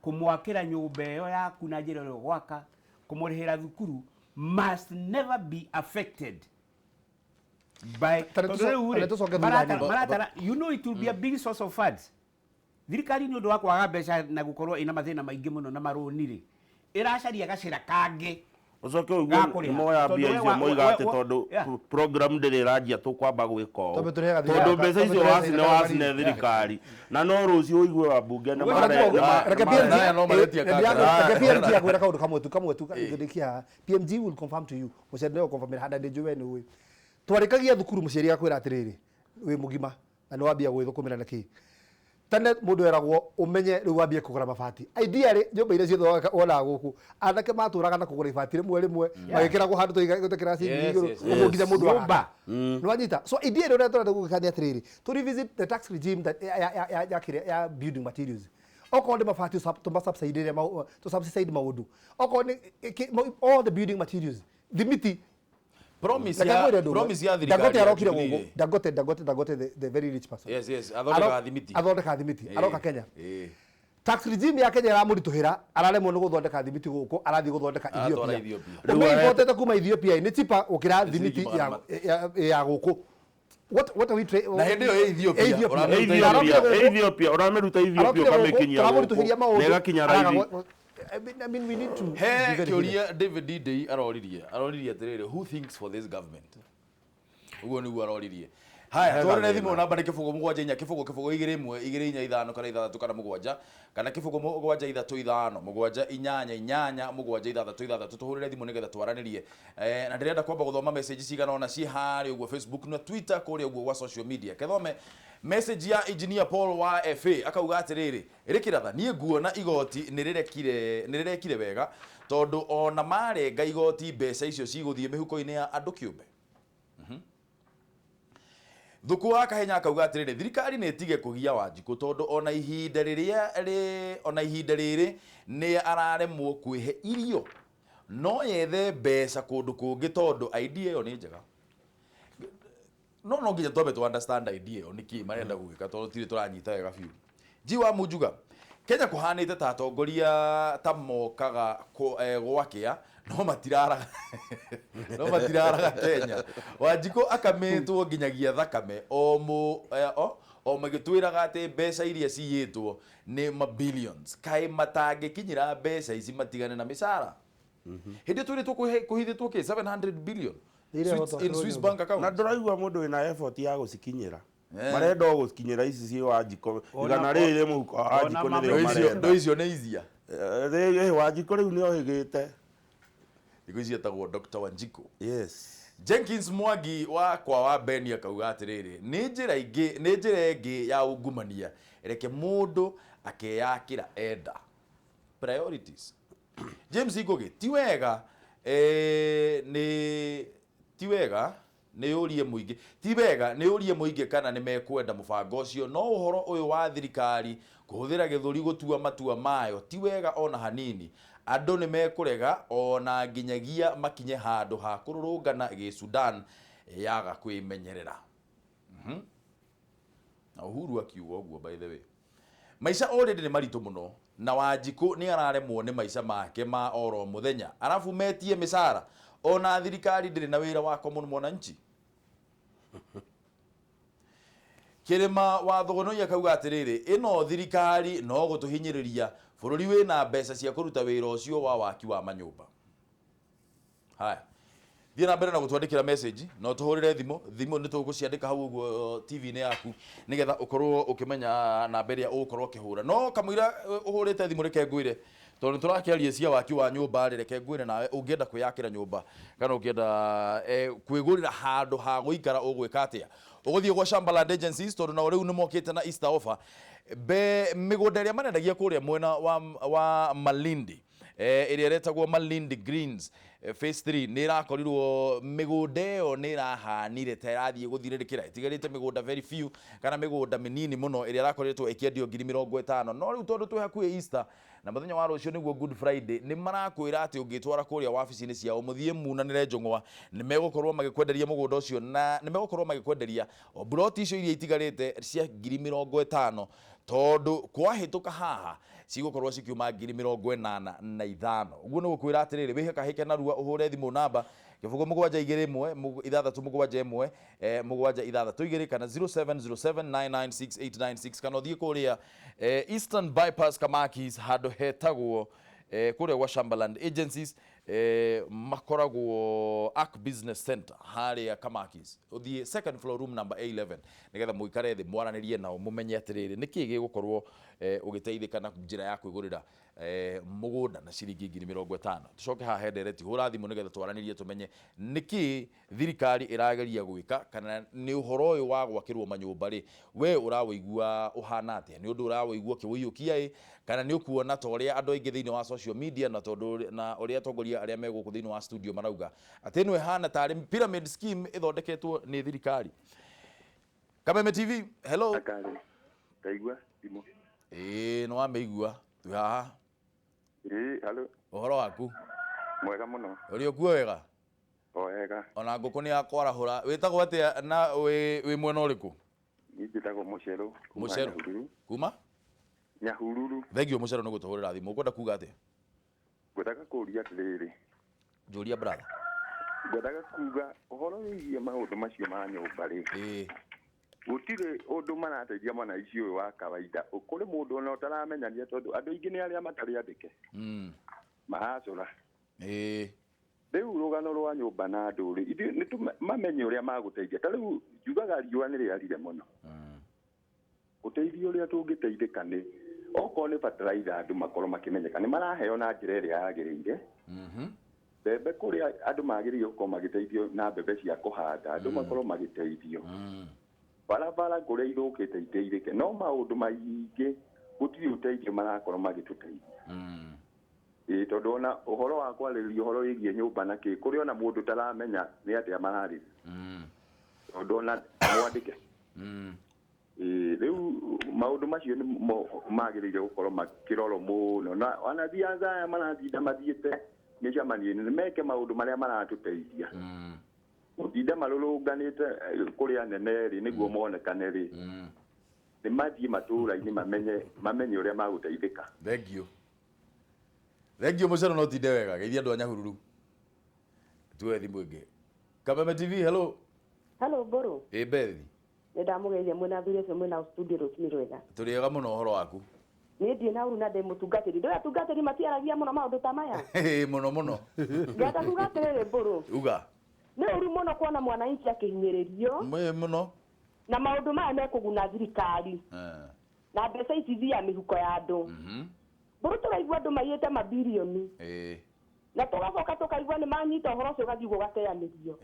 kũmwakĩra nyũmba ĩyo yaku na njĩra ĩrĩa ũgwaka, kũmũrĩhĩra thukuru, must never be affected by Tara tondũ rĩu tara rĩ, tũcoke thutha hanini. maratara, it will be a big source of funds. Thirikari nĩ ũndũ wa kwaga mbeca na gũkorwo ĩna mathĩna maingĩ mũno na marũni rĩ, ĩracaria gacĩra kangĩ Ũcoke ũigue Gakũrĩha. moya Tondũ mbia we icio moiga atĩ tondũ program ndĩrĩ ĩranjia tũkwamba gwĩka ũũ, Tondũ tũrĩhaga tondũ thirikari- mbeca icio tondũ tũrĩhaga wacine thirikari wacine thirikari, na no rũciũ ũigue wambunge nĩ Ũguo Reke Naya no maretia kangara. reke PMG akwĩra kaũndũ kamwe tu ngĩrĩkia haha. PMG will confirm to you, mũciari no confirm handa ndĩ njũĩ we nĩ ũĩ twarĩkagia thukuru, mũciari akwĩra atĩrĩrĩ, wĩ mũgima na nĩ wambia gwĩthũkũmĩra na kĩ. Tene mũndũ eragwo ũmenye rĩu wambie kũgũra mabati. Ideally nyũmba iria ciothe wonaga gũkũ, anake matũraga na kũgũra ibati rĩmwe rĩmwe, magĩkĩragwo handũ tũiga ciringi igũrũ ũguo nginya mũndũ Nyũmba. agaka. Nĩwanyita? So ideally ũrĩa tũrenda gũgĩka nĩ atĩrĩrĩ, to revisit the tax regime that ya kĩrĩa ya building materials. Okorwo nĩ mabati, tũma subside tũ subside maũndũ, okorwo nĩ all the building materials, thimiti. Promise Reke ya ngwĩre ũndũ ũmwe. promise ya thirikari Dangote ya arokire Jubilee gũkũ. rĩ. Dangote, the very rich person. Yes, athondekaga thimiti. Athondekaga thimiti. Aroka Kenya, Eh. tax regime ya Kenya ĩramũritũhĩra, araremwo nĩ gũthondeka thimiti gũkũ, arathiĩ gũthondeka Aratwara Ethiopia. Ethiopia. Ũmĩimportete kuma Ethiopia nĩ cheaper gũkĩra Nĩ thimiti ciringi magana ya gũkũ. What are we Na hĩndĩ ĩyo ĩ Ethiopia, Ethiopia. ũramĩruta Arokire gũkũ- Ethiopia ũramĩruta Ethiopia arokire gũkũ, ũkamĩkinyia tũramũritũhĩria gũkũ maũndũ, na ĩgakinya araga raithi. I mean, we need to He be very serious. kĩũria David Ndii aroririe atĩrĩrĩ, who thinks for this government? Ũguo nĩguo aroririe. Haya, He tũhũrĩre gathĩna. thimũ namba nĩ 074 0 2 1 2 4 5 kana 6 kana 7 kana 0 7 3 5 7 8 8 8 7 6 6. Tũhũrĩre thimũ nĩgetha twaranĩrie. Na ndĩrenda kwamba gũthoma message cigana ona ciĩ harĩa ũguo Facebook na Twitter, kũrĩa ũguo gwa social media. Kethome message ya Engineer Paul wa FA, akauga atĩrĩrĩ, rĩkĩratha niĩ nguona igoti nĩ rĩrekire wega, tondũ ona marenga igoti, mbeca icio cigũthiĩ mĩhuko-inĩ ya andũ kĩũmbe. Thuku wa Kahenya akauga atĩrĩrĩ, thirikari nĩ ĩtige kũgia Wanjikũ, tondũ ona ihinda rĩrĩ nĩ araremwo kwĩhe irio, no yethe mbeca kũndũ kũngĩ, tondũ idea ĩyo nĩ njega. No nginya twambe tu understand idea ĩyo nĩkĩ marenda gwĩka, tondũ tirĩ tũranyita wega biũ. Ji wa Munjuga, Kenya kũhanĩte ta atongoria ta mokaga gwakĩa, no matiraraga Kenya. Wanjikũ akamĩtwo nginyagia thakame o mũ o magĩtwĩraga atĩ mbeca iria ciyĩtwo nĩ mabillions. Kaĩ matangĩkinyĩra mbeca ici matigane na mĩcara? Hĩndĩ twĩrĩtwo kũhithĩtwo kĩ 700 billion Iria in hota Swiss nyũmba. bank account. Na ndũraigua mũndũ wĩna effort ya gũcikinyĩra. Eh. Marenda o gũcikinyĩra ici ciĩ Wanjikũ. Ona- 100 rĩrĩ mũhuko wa ona Wanjikũ mama- nĩrĩo marenda. Ndo icio nĩ izia. Rĩ Wanjikũ rĩu nĩ ohĩgĩte. Thikũ ici etagwo Dr. Wanjikũ. Yes. Jenkins Mwangi wa kwa wa Beni akauga atĩrĩrĩ, nĩ njĩra ĩngĩ ya ungumania, reke mũndũ akeyakĩra enda. Priorities. James Ngugi, ti wega, nĩ ti wega nĩ ũrie mũingĩ, ti wega nĩ ũrie mũingĩ kana nĩ mekwenda mũbango ũcio. No ũhoro ũyũ wa thirikari kũhũthĩra gĩthũri gũtua matua mayo ti wega ona hanini. Andũ nĩ mekũrega ona nginyagia makinye handũ ha kũrũrũngana gĩ Sudan yaga kwĩmenyerera. Na Uhuru akiuga ũguo. By the way, maica already nĩ maritũ mũno, na Wanjikũ nĩ araremwo nĩ maica make ma oro mũthenya, arabu metie mĩcara. Ona thirikari ndĩrĩ na wĩra wa common mwananchi. Kĩrĩma wa Thogonoi akauga atĩrĩrĩ, ĩno thirikari no gũtũhinyĩrĩria, bũrũri wĩna mbeca cia kũruta wĩra ũcio wa waki wa manyũmba. Haya, thiĩ na mbere na gũtwandĩkĩra message no tũhũrĩre thimũ. Thimũ nĩ tũgũciandĩka hau ũguo TV-inĩ yaku, nĩgetha ũkorwo ũkĩmenya namba ĩrĩa ũgũkorwo ũkĩhũra. No kamũira ũhũrĩte thimũ, reke ngwĩre, tondũ nĩ tũrakĩaria cia waki wa nyũmba rĩ, reke ngwĩre nawe ũngĩenda kwĩyakĩra nyũmba kana ũngĩenda kwĩgũrĩra handũ ha gũikara, ũgwĩka atĩa? Ũgũthiĩ gwa Shamba Agencies, tondũ nao rĩu nĩ mokĩte na Easter offer. Be mĩgũnda ĩrĩa marendagia kũrĩa mwena wa Malindi, ĩrĩa ĩretagwo Malindi Greens phase 3, nĩ ĩrakorirwo mĩgũnda ĩyo nĩ ĩrahanire ta ĩrathiĩ gũthirĩrĩkĩra. Ĩtigarĩte mĩgũnda very few kana mĩgũnda mĩnini mũno, ĩrĩa ĩrakoretwo ĩkĩendio 50,000. No rĩu tondũ twĩ hakuhĩ Easter na mũthenya wa rũciũ nĩguo Good Friday, nĩ marakwĩra atĩ ũngĩtwara kũrĩa wabici-inĩ ciao mũthiĩ munanĩre njũng'wa, nĩ megũkorwo magĩkwenderia mũgũnda ũcio, na nĩ megũkorwo magĩkwenderia o mburoti icio iria itigarĩte cia 50,000, tondũ kwahĩtũka haha cigũkorwo cikiuma 85,000. Ũguo nĩ gũkwĩra atĩrĩrĩ, wĩhĩkahĩke narua, ũhũre thimũ namba 0 7 2 1 6 7 1 7 6 2 kana 0707996896, kana ũthiĩ kũrĩa Eastern Bypass, Kamakis, handũ hetagwo kũrĩa gwa Shambaland Agencies, makoragwo Ark Business Center harĩa Kamakis. Ũthiĩ second floor, room number A11, nĩgetha mũikare thĩ mwaranĩrie nao, mũmenye atĩrĩrĩ, nĩkĩ gĩgũkorwo ũgĩteithĩka na njĩra ya kwĩgũrĩra mũgũnda na ciringi 50,000. Tũcoke haha he ndereti, hũra thimũ nĩgetha twaranĩrie, tũmenye nĩkĩ thirikari ĩrageria gwĩka, kana nĩ ũhoro ũyũ wa gwakĩrwo manyũmba rĩ, we ũrawĩigua ũhana atĩa? Nĩ ũndũ ũrawĩigua ũkĩwũiyũkia ĩ, kana nĩ ũkuona ta ũrĩa andũ aingĩ thĩinĩ wa social media na tondũ na ũrĩa atongoria arĩa me gũkũ thĩinĩ wa studio marauga atĩ ĩno ĩhana tarĩ pyramid scheme ĩthondeketwo nĩ thirikari? Kameme TV, hello. Akari. Ndaigua thimũ. Ĩĩ, nĩ wamĩigua, twĩ haha. Ĩĩ, halo. Ũhoro waku? Mwega mũno. Ũrĩ ũkuo wega? O wega. Ona ngũkũ nĩ yakwarahũra. Wĩtagwo atĩa na wĩ mwena ũrĩkũ? Niĩ njĩtagwo Mũcerũ. Kuma Mũcerũ. Nyahururu. Kuma? Nyahururu. Thank you, Mũcerũ, nĩ gũtũhũrĩra thimũ. Ũkwenda kuga atĩa? Ngwendaga kũũria atĩrĩrĩ. Njũria, brother. Ngwendaga kuga ũhoro wĩgiĩ maũndũ macio ma nyũmba rĩ. Gũtirĩ ũndũ marateithia mwanaici ũyũ wa kawaida. Kũrĩ mũndũ ona ũtaramenyania tondũ andũ aingĩ nĩ arĩa matarĩ andĩke. Mahacũra. Rĩu rũgano rwa nyũmba na andũ rĩ, ithuĩ nĩ mamenye ũrĩa magũteithia. Ta rĩu njugaga riũa nĩ rĩarire mũno. Ũteithio ũrĩa tũngĩteithĩka nĩ okorwo nĩ fertilizer andũ makorwo makĩmenyeka nĩ maraheo na njĩra ĩrĩa yagĩrĩire. Mbembe kũrĩa andũ magĩrĩire gũkorwo magĩteithio na mbembe cia kũhanda, andũ makorwo magĩteithio. Barabara kũrĩa ithũkĩte iteithĩke, no maũndũ maingĩ gũtirĩ ũteithio marakorwo magĩtũteithia. Ĩĩ tondũ ona ũhoro wa kwarĩrĩria ũhoro wĩgiĩ nyũmba na kĩ, kũrĩ ona mũndũ ũtaramenya nĩ atĩa mararĩria. Tondũ ona mwandĩke. Ĩĩ rĩu maũndũ macio nĩ magĩrĩire gũkorwo makĩrorwo mũno, na wanathiaca aya maratinda mathiĩte mĩcemanio-inĩ nĩ meke maũndũ marĩa maratũteithia. Gũtinda marũrũnganĩte kũrĩ anene rĩ nĩguo monekane rĩ, nĩ mathiĩ matũũra-inĩ mamenye ũrĩa magũteithĩka. Thank you. Thank you mũcero, no tinde wega geithia andũ a Nyahururu. Tuoe thimũ ĩngĩ. Kameme TV, hello. Hello Mbũrũ. Ĩ Bethi. Nĩ ndamũgeithia mwĩna athuri acio mwĩna studio rũcinĩ rwega. Tũrĩ ega mũno, ũhoro waku? Niĩ ndirĩ na ũru na ndĩ mũtungatĩri. Ndũĩ atungatĩri matiaragia mũno maũndũ ta maya? Mũno mũno. Ngenda kuga atĩrĩrĩ Mbũrũ. Uga. Nĩ ũru mũno kuona mwananchi akĩhinyĩrĩrio. Mũno. Na maũndũ maya mekũguna thirikari. Na mbeca ici ithiaga mĩhuko ya andũ. Mbũrũ tũraigua andũ maiyĩte mabirioni. Na tũgacoka tũkaigua nĩ manyita ũhoro ũcio ũgathiĩ ũguo ũgateanĩrio.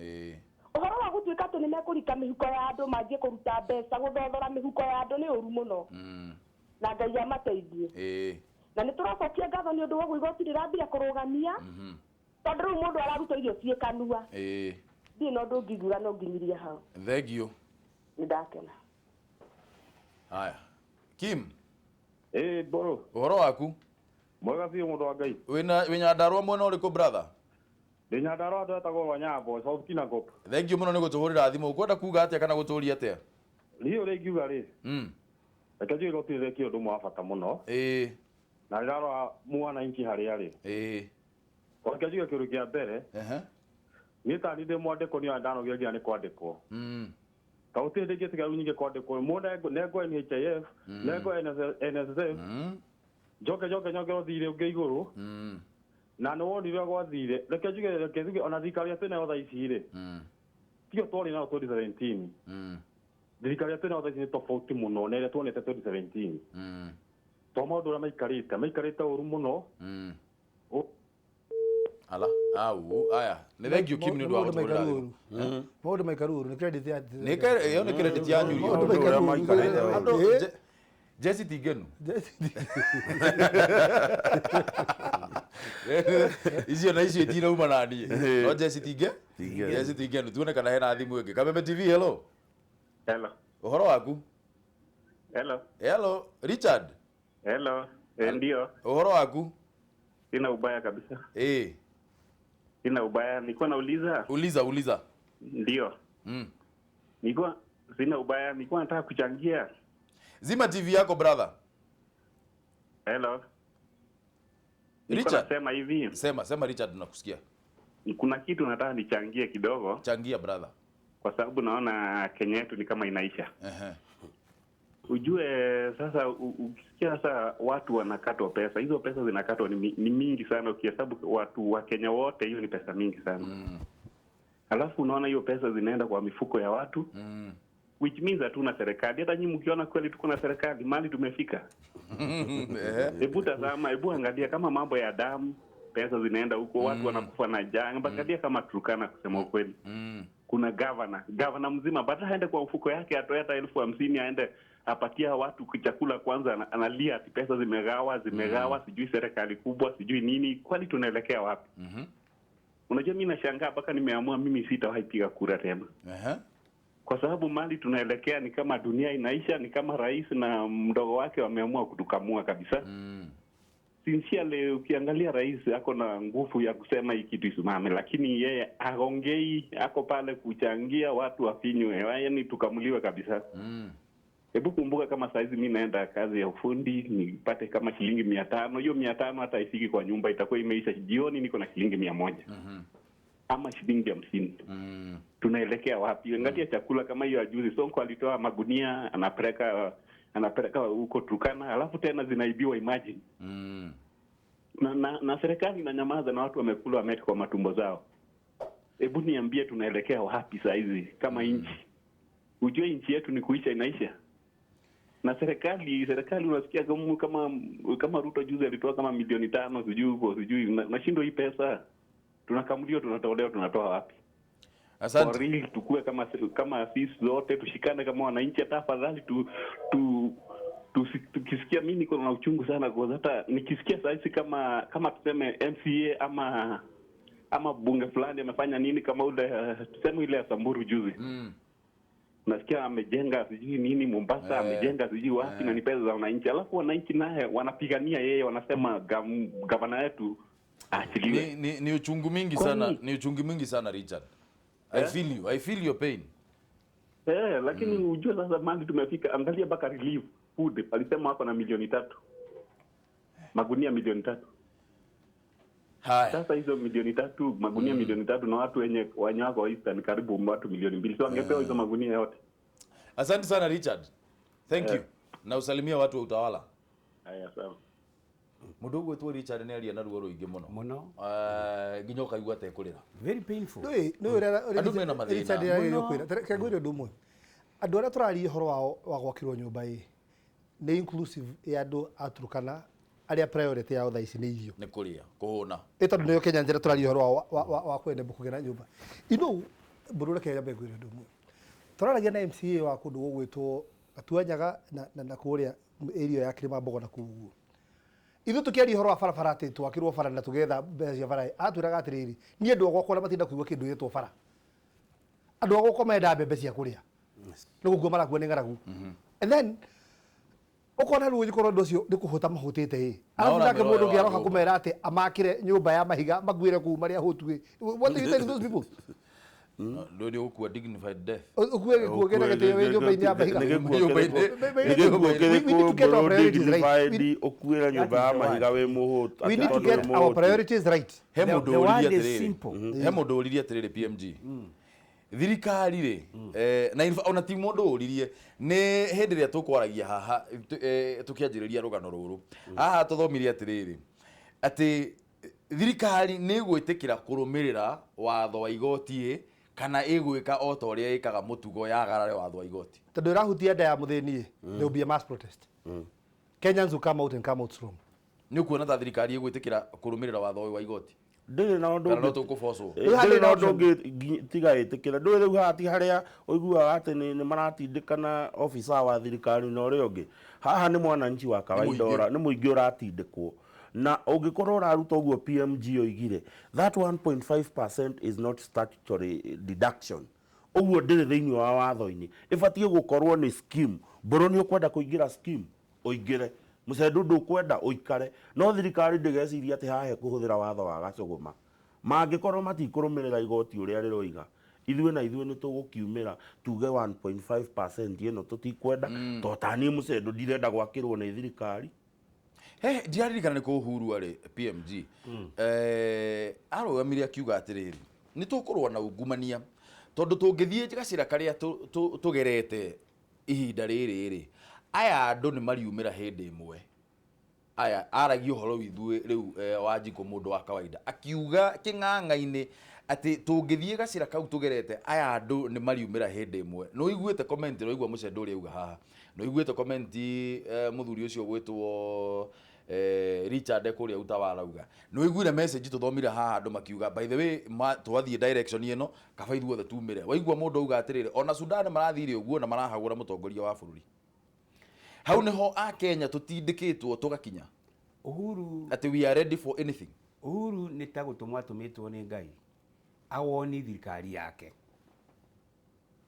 Ũhoro wa gũtuĩka atĩ nĩ mekũrika mĩhuko ya andũ manjie kũruta mbeca gũthothora mĩhuko ya andũ nĩ ũru mũno. Na Ngai amateithie. Na nĩ tũracokia ngatho nĩ ũndũ wa ũguo igoti rĩrambia kũrũgamia. Tondũ rĩu mũndũ araruta irio ciĩ kanua. Ndirĩ na ũndũ ũngĩigua no nginyirie hau. Thank you. Nĩ ndakena. Haya. Kim. Mbũrũ. Ũhoro waku? Mwega biũ mũndũ wa Ngai. Wĩna Nyandarũa mwena ũrĩkũ brother? Ndĩ Nyandarũa andũ etagwo Rwanyambo, South Kinangop. Thank you mũno nĩ gũtũhũrĩra thimũ. Ũkwenda kuga atĩa kana gũtũria atĩa? Niĩ ũrĩa ingiuga rĩ. Reke njuge igoti rĩrekire ũndũ ũmwe wa bata mũno. Na rĩrarora mwananchi harĩa rĩ. Reke njuge kĩndũ kĩa mbere. Niĩ ta niĩ ndĩ mwandĩkwo niĩ ndanogire nginya nĩ kwandĩkwo. Ta gũtirĩ hĩndĩ ingĩtiga rĩu nyingĩ kwandĩkwo. Mũndũ nengwo NHIF, nengwo NSSF, njoke nyongerwo thirĩ ũngĩ igũrũ. Na nĩ wonire ũrĩa gwathire. Reke njuge ona thirikari ĩrĩa twĩnayo thaa ici rĩ, tiyo twarĩ nayo 2017. Thirikari ĩrĩa twĩnayo thaa ici nĩ tofauti mũno na ĩrĩa tuonete 2017. To maũndũ ũrĩa maikarĩte ũru mũno. Ala, au, aya. Nĩ thank you Kim nĩ ũndũ wa gũtũhũrĩra thimũ. Maũndũ maikaru ũru, nĩ credit ya Nĩ ĩyo nĩ credit ya Nyurio. Maũndũ maikaru ũru. Andũ Jesse Tigenu. Icio na icio itirauma na niĩ. No Jesse Tige? Jesse Tigenu. Tuone kana hena thimũ ĩngĩ. Kameme TV, hello. Hello. Ũhoro waku? Hello. Hello, Richard. Hello. Ndio. Ũhoro waku? Sina ubaya kabisa. Sina ubaya. Nilikuwa nauliza. Uliza. Ndio. Nilikuwa sina ubaya, nilikuwa nataka kuchangia. Zima TV yako brother. Hello. Richard. Nasema hivi. Sema Richard, nakusikia. Kuna kitu nataka nichangie kidogo. Changia brother. Kwa sababu naona Kenya yetu ni kama inaisha. Ujue sasa ukisikia sasa watu wanakatwa pesa, hizo pesa zinakatwa ni mingi sana ukihesabu watu wa Kenya wote, hiyo ni pesa mingi sana. Alafu unaona hiyo pesa zinaenda kwa mifuko ya watu. Which means hatuna serikali. Hata nyinyi mkiona kweli tuko na serikali, mali tumefika. Hebu tazama, hebu angalia kama mambo ya damu, pesa zinaenda huko, watu wanakufa na janga. Angalia kama Turkana kusema ukweli. Kuna governor mzima baada aende kwa mfuko yake atoe hata 50,000 aende apatia watu chakula kwanza, analia ati pesa zimegawa, sijui serikali kubwa, sijui nini. Kwani tunaelekea wapi? Unajua mimi nashangaa mpaka nimeamua mimi sitawahi piga kura tena. Kwa sababu mali tunaelekea ni kama dunia inaisha, ni kama rais na mdogo wake wameamua kutukamua kabisa. Sincerely ukiangalia rais ako na nguvu ya kusema hii kitu isimame, lakini yeye agongei, ako pale kuchangia watu wafinywe, yaani tukamuliwe kabisa. Hebu kumbuka kama saizi mimi naenda kazi ya ufundi nipate kama shilingi 500, hiyo 500 hata ifiki kwa nyumba itakuwa imeisha. Jioni niko na shilingi 100. Ama shilingi 50. Tunaelekea wapi? Angalia chakula kama hiyo ya juzi, Sonko alitoa magunia anapeleka huko Turkana, alafu tena zinaibiwa, imagine. Na serikali inanyamaza na watu wamekula wameweka kwa matumbo zao. Hebu niambie tunaelekea wapi saa hizi kama nchi? Ujue nchi yetu ni kuisha inaisha. Na serikali unasikia kama Ruto juzi alitoa kama milioni 5 sijui huko sijui nashindwa hii pesa. Tunakamuliwa, tunatolewa, tunatoa wapi? Asante. For real, tukue kama sisi zote tushikane kama wananchi, hata afadhali tukisikia. Mimi niko na uchungu sana kwa hata nikisikia saa hizi kama tuseme MCA ama bunge fulani amefanya nini, kama ule tuseme ile ya Samburu juzi. Nasikia amejenga sijui nini Mombasa, amejenga sijui wapi, na ni pesa za wananchi. Alafu wananchi naye wanapigania yeye, wanasema gavana yetu aachiliwe. Ni uchungu mingi sana, ni uchungu mingi sana Richard. I feel you. I feel your pain. Lakini ujue sasa mali tumefika, angalia mpaka relief food alisema wako na milioni 3. Magunia milioni 3. Hai. Sasa hizo milioni 3, magunia milioni 3 na watu wenye wako Eastern karibu watu milioni 2. So angepewa hizo magunia yote. Asante sana Richard. Thank you. Na usalimia watu wa utawala. Haya sawa. Mudogo wetu Richard nĩ aria na ruo rũingĩ mũno. Mũno. Nginya ũkaigua atekũrĩra. Very painful. No andũ mena mathĩna. Richard nĩ kwĩra. Reke ngwĩre ũndũ ũmwe. Andũ arĩa tũraria ũhoro wao wa gwakĩrwo nyũmba ĩ nĩ inclusive ya andũ a Turkana arĩa priority yao thaa ici nĩ irio. Nĩ kũrĩa, kũhũna. Ĩ tondũ nĩyo Kenya njĩra tũraria ũhoro wa kwenda kũgĩa na nyũmba. You mbũrũ reke nyambe ngwĩre ũndũ ũmwe. Tũraragia na MCA wa kũndũ gũgwĩtwo Gatuanyaga na kũrĩa area ya Kĩrĩma na kũu ũguo. Ithuĩ tũkĩaria ũhoro wa barabara atĩ twakĩrwo bara na tũgetha mbeca cia bara, atwĩraga atĩrĩrĩ, niĩ andũ a gwakwa matinda kũigua kĩndũ gĩtwo bara. Andũ a gwakwa menda mbembe cia kũrĩa. Nĩ gũkua marakua nĩ ng'aragu. And then ũkona rĩu ũngĩkorwo ũndũ ũcio nĩ kũhũta mahũtĩte ĩ. Arabu nake mũndũ ũngĩ aroka kũmera atĩ amakĩre nyũmba ya mahiga makuĩre kũu marĩa ahũtu ĩ. What do you tell those people? Ndio ndio ũkua dignified death. Ũkue gĩkuũ kĩna gĩtĩo wĩ nyũmba-inĩ ya mahiga. Nĩ gĩkuũ kĩrĩkũ dignified ũkuĩre nyũmba ya mahiga wĩ mũhũtu. We need to get our priorities right. He mũndũ ũririe atĩrĩrĩ. He mũndũ ũririe atĩrĩrĩ PMG. Thirikari rĩ na ona ti mũndũ ũririe nĩ hĩndĩ ĩrĩa tũkwaragia haha tũkĩanjĩrĩria rũgano rũrũ. Haha tũthomire atĩrĩrĩ atĩ thirikari nĩ ĩgwĩtĩkĩra kũrũmĩrĩra watho wa igoti kana ĩgwĩka o ta ũrĩa ĩkaga mũtugo yagarare watho wa igoti. Tondũ ĩrahutia nda ya mũthĩni, there will be a mass protest. Kenyans will come out and come out strong. Nĩ ũkuona ta thirikari ĩgwĩtĩkĩra kũrũmĩrĩra watho ũyũ wa igoti? Ndĩrĩ na ũndũ ũngĩ. Ndĩrĩ na ũndũ ũngĩ tiga ĩtĩkĩra. Ndũĩ rĩu haha ti harĩa ũiguaga atĩ nĩ maratindĩkana officer wa thirikari na ũrĩa ũngĩ. Haha nĩ mwananchi wa kawaida nĩ mũingĩ ũratindĩkwo. Na ũngĩkorwo ũraruta ũguo PMG oigire, that 1.5% is not statutory deduction. Ũguo ndĩrĩ thĩinĩ wa watho-inĩ. Ĩbatiĩ gũkorwo nĩ scheme. Mbũrũ nĩ ũkwenda kũingĩra scheme, ũingĩre. Mũcendu ndũkwenda ũikare. No thirikari ndĩgeciria atĩ haha ĩkũhũthĩra watho wa gacũgũma. Mangĩkorwo matikũrũmĩrĩra igoti ũrĩa rĩroiga, ithuĩ na ithuĩ nĩ tũgũkiumĩra tuge 1.5% ĩno tũtikwenda, to ta niĩ mũcendu ndirenda gwakĩrwo nĩ thirikari. He ndiaririkana nĩ kũ Uhuru arĩ PMG. Arũgamire akiuga atĩrĩrĩ, nĩ tũkũrũa na ungumania tondũ tũngĩthiĩ gacĩra karĩa tũgerete ihinda rĩrĩ rĩ, aya andũ nĩ mariumĩra hĩndĩ ĩmwe. Aya aragia ũhoro withuĩ rĩu Wanjikũ mũndũ wa kawaida akiuga kĩng'ang'a-inĩ atĩ tũngĩthiĩ gacĩra kau tũgerete aya andũ nĩ mariumĩra hĩndĩ ĩmwe. Nĩ ũiguĩte comment nĩ ũigua mũcendo ũrĩa auga haha. Nĩ ũiguĩte comment mũthuri ũcio ũgwĩtwo Richard kũrĩa utawala auga. Nĩ ũiguire message tũthomire haha andũ makiuga by the way twathiĩ direction ĩno kaba ithuothe tumĩre. Waigua mũndũ auga atĩrĩrĩ ona Sudan marathire ũguo na marahagũra mũtongoria wa bũrũri. Hau niho a Kenya tutindikitwo tugakinya. Uhuru ati we are ready for anything. Uhuru nĩ ta gũtũmwo atũmĩtwo nĩ Ngai awoni thirikari yake,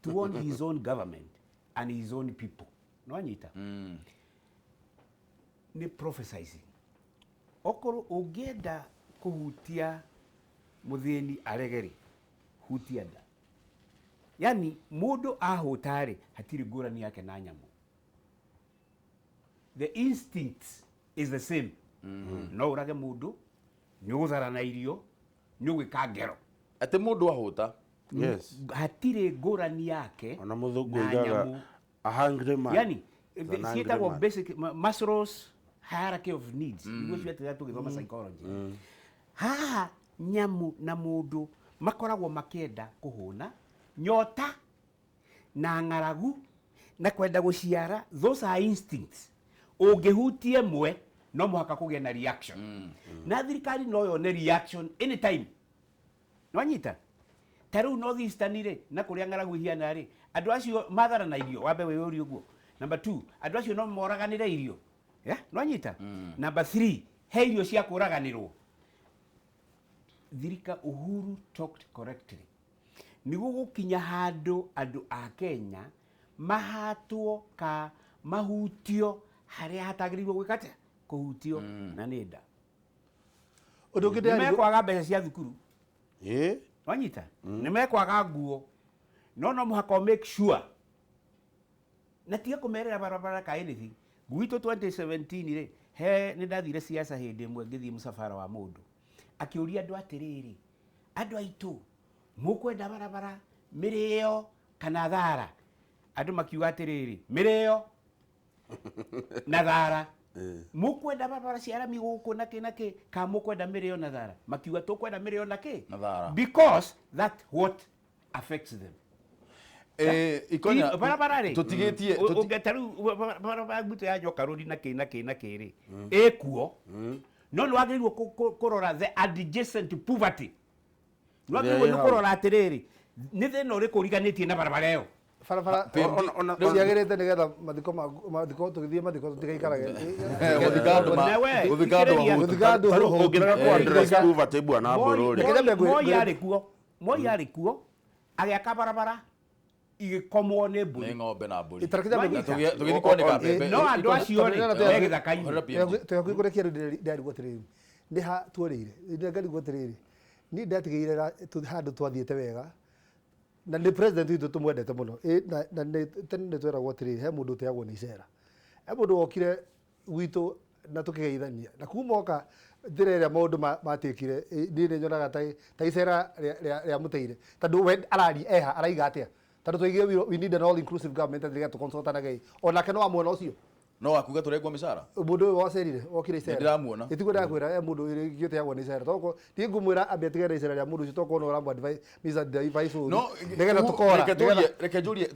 to own his own government and his own people. No anyita nĩ prophesizing. Okorwo ũngĩenda kũhutia mũthĩni aregere, hutia nda. Yani mũndũ ahũta-rĩ, hatirĩ ngũrani yake na nyamũ. The instinct is the same. No ũrage mũndũ, nĩ ũgũthara na irio, nĩ ũgwĩka ngero. Atĩ mũndũ ahũta. Yes. Hatirĩ ngũrani yake Ona mũthũngũ na oigaga nyamũ. a hungry man Yani is an angry ciĩtagwo man. basic Maslow's hierarchy of needs, niguo cietĩga tũgĩthoma psychology. Haha nyamu na mũndũ makoragwo makĩenda kũhũna, nyota na ng'aragu na kwenda gũciara, those are instincts. Ũngĩhutia ĩmwe no mũhaka kũgĩe na reaction, na thirikari no yone reaction anytime. Nwanyita ta rĩu North Eastern rĩ, na kũrĩa ng'aragu ihiana rĩ, andũ acio matharana irio, wambe wĩyũrie ũguo. Number 2, andũ acio no moraganĩre irio, yeah? Nwanyita. Number 3, he irio cia kũraganĩrwo. Thirika Uhuru talked correctly. Nĩguo gũkinya handũ andũ a Kenya mahatwo ka mahutio harĩa hatagĩrĩirwo gwĩka atĩa, kũhutio, na nĩ nda. Ũndũ ũngĩ nĩ mekwaga mbeca cia thukuru. Wanyita, nĩ mekwaga nguo, no mũhaka o make sure na tiga kũmerera barabara ka anything. Gwitũ 2017 rĩ, he nĩ ndathire siasa hĩndĩ ĩmwe, ngĩthiĩ mũcabara wa mũndũ akĩũria andũ atĩrĩrĩ, andũ aitũ mũkwenda barabara, mĩrĩo kana thara? Andũ makiuga atĩrĩrĩ, mĩrĩo na thara. Mũkwenda barabara cia rami gũkũ na kĩ na kĩ, ka mũkwenda mĩrĩo na thara? Makiuga tũkwenda mĩrĩo na kĩ na thara, because that what affects them. Ikonya Barabara rĩ, tũtigĩtie ũngĩta rĩu barabara gwitũ ya nyoka rũri na kĩ na kĩ na kĩ rĩ, ĩkuo, no nĩ wagĩrĩirwo kũrora the adjacent poverty. Nĩ wagĩrĩirwo nĩ kũrora atĩrĩrĩ, nĩ thĩna ũrĩkũ ũriganĩtie na barabara ĩyo. Barabara ciagĩrĩte nĩgetha mathiko mathiko tũgĩthiĩ mathiko tũtigaikarage. Gũthika andũ gũthika andũ ahũtu. Gũthika andũ Tarĩu ũngĩrega ahũtu. kũ address poverty bwana Mbũrũ rĩ. Moi arĩ kuo, Moi arĩ kuo agĩaka barabara igĩkomwo nĩ mbũri, nĩ ng'ombe na mbũri. Tũgĩthiĩ kwanĩka mbembe. No andũ acio rĩ, me gĩthaka-inĩ. Tũgĩthiĩ kũrekia rĩu ndarigwo atĩrĩrĩ, nĩ ha tuorĩire, ngarigwo atĩrĩrĩ, niĩ ndatigĩire handũ twathiĩte wega, na nĩ president witũ tũmwendete mũno. Na nĩ tene nĩ tweragwo atĩrĩrĩ, he mũndũ ũteagwo nĩ icera, he mũndũ wokire gwitũ na tũkĩgeithania, na kuma oka njĩra ĩrĩa maũndũ matĩkire, niĩ nĩ nyonaga ta icera rĩa mũteire, tondũ we araria eha araiga atĩa, tondũ twaigire we need an all inclusive government nĩgetha tũconsultanage, onake no amwena ũcio. No akuga tũrengwo mĩcara. Mũndũ ũyũ wacerire okire icera. Nĩndĩramuona. Ĩtiguo ndakwĩra, he mũndũ ũgĩteagwo nĩ icera, tokorwo niĩ ngũmwĩra ambe atigane na icera rĩa mũndũ ũcio, tokorwo no ũramũ advise misadvise ũru, nĩgetha tũkora. Reke njũrie,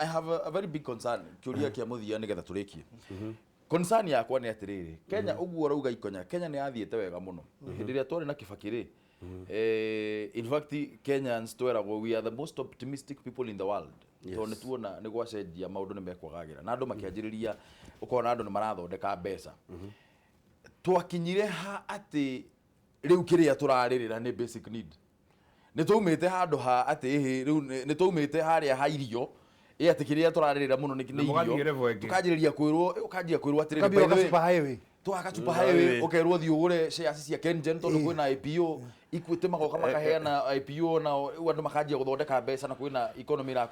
I have a very big concern, kĩũria kĩa mũthia nĩgetha tũrĩkie. Concern yakwa nĩ atĩrĩrĩ, Kenya ũguo ũrauga Ikonya, Kenya nĩ yathiĩte wega mũno hĩndĩ ĩrĩa twarĩ na Kibaki rĩ. In fact, Kenyans tweragwo we are the most optimistic people in the world, tondũ nĩ tuona nĩ gwacenjia maũndũ nĩ mekwagagĩra, na andũ makĩanjĩrĩria ũkona andũ nĩ marathondeka mbeca. Twakinyire ha atĩ rĩu kĩrĩa tũrarĩrĩra nĩ basic need. Nĩ twaumĩte handũ ha atĩ ĩhĩ rĩu nĩ twaumĩte harĩa ha irio, ĩ atĩ kĩrĩa tũrarĩrĩra mũno nĩ irio, tũkanjĩrĩria kwĩrwo, ũkanjia kwĩrwo atĩrĩrĩ, by the way, highway twaka chupa highway, ũkerwo thiĩ ũgũre shares cia KenGen tondũ kwĩna IPO, Equity magoka makaheana IPO, nao rĩu andũ makanjia gũthondeka mbeca na kwĩna economy ĩrakũ.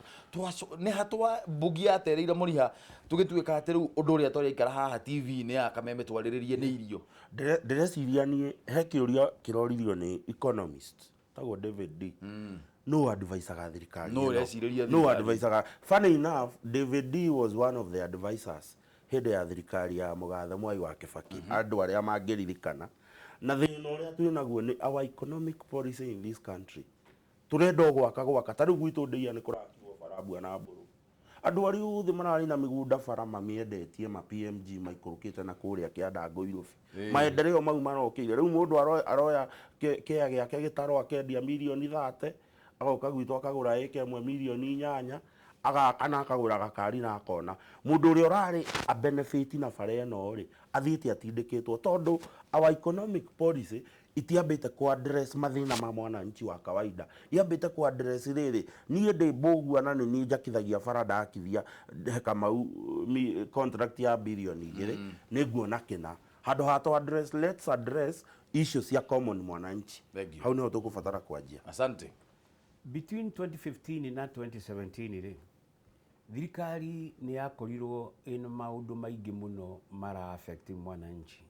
Nĩ hatwa mbugi yatereire mũriha, tũgĩtuĩka atĩ rĩu ũndũ ũrĩa tũraikara haha TV-inĩ ya Kameme twarĩrĩrie nĩ irio. Ndĩreciria niĩ he kĩũria kĩroririo nĩ economist tagwo David D. No advisaga thirikari. No ũrecirĩria No thirikari. advisaga. Funny enough, David D was one of the advisors hĩndĩ ya thirikari ya mũgathe Mwai wa Kibaki, andũ arĩa mangĩririkana. Na thĩna ũrĩa twĩnaguo nĩ our economic policy in this country. Tũrenda o gwaka gwaka, ta rĩu gwitũ ndĩia nĩ kũrakirwo bara bwana Mbũrũ. Andũ arĩa othe mararĩ na mĩgũnda bara mamĩendetie ma PMG maikũrũkĩte na kũrĩa kĩanda Ngũirũbi. Maendeleo mau marokĩire. Rĩu mũndũ aroya kĩa gĩake gĩtaro akendia mirioni 30, agoka gwitũ akagũra ĩka ĩmwe mirioni 8, agaka na akagũra gakari na akona. Mũndũ ũrĩa ũrarĩ a benefit na bara ĩno rĩ, athiĩte atindĩkĩtwo tondũ our economic policy itiambĩte ku address mathĩna ma mwananchi wa kawaida. Yambĩte ku address rĩrĩ, niĩ ndĩ mbũgua na nĩ niĩ njakithagia bara ndakithia he Kamau contract ya bilioni 2, nĩ nguona kĩna. Handũ ha to address, let's address issues cia common mwananchi. Hau nĩho tũkũbatara kwanjia. Asante. Between 2015 na 2017 rĩ, thirikari nĩ yakorirwo ĩna maũndũ maingĩ mũno mara affect mwananchi.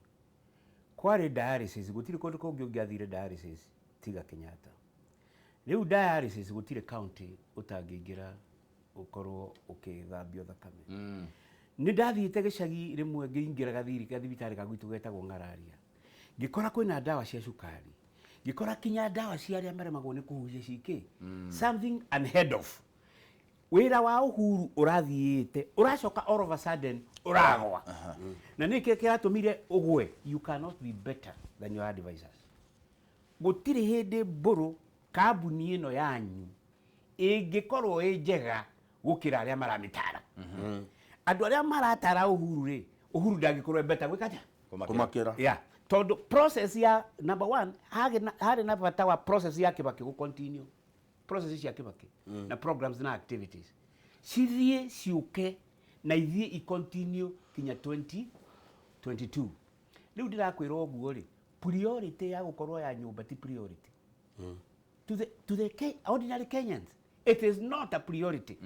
Kwarĩ dialysis, gũtirĩ kũndũ kũngĩ ũngĩathire dialysis tiga Kenyatta. Rĩu dialysis gũtirĩ county ũtangĩingĩra ũkorwo ũkĩthambio thakame. Nĩ ndathiĩte gĩcagi rĩmwe ngĩingĩra gathibitarĩ ga gwitũ getagwo Ng'araria, ngĩkora kwĩna ndawa cia cukari, ngĩkora kinya ndawa cia arĩa maremagwo nĩ kũhuhia cikĩ, something unheard of. Wĩra wa Uhuru ũrathiĩte ũracoka all of a sudden ũragwa, na nĩ kĩ kĩratũmire ũgwe? You cannot be better than your advisors. Gũtirĩ hĩndĩ mbũrũ kambuni ĩno yanyu ĩngĩkorwo ĩ njega gũkĩra arĩa maramĩtara. Andũ arĩa maratara Uhuru rĩ, Uhuru ndangĩkorwo e better gwĩka atĩa? Kũmakĩra. Yeah. Tondũ process ya number one, harĩ na bata wa process ya Kibaki gũ continue, process cia Kibaki na programs na activities cithiĩ ciũke na ithiĩ i continue kinya 2022. Rĩu ndĩrakwĩra ũguo rĩ, priority ya gũkorwo ya nyũmba ti priority to the ordinary Kenyans. It is not a priority.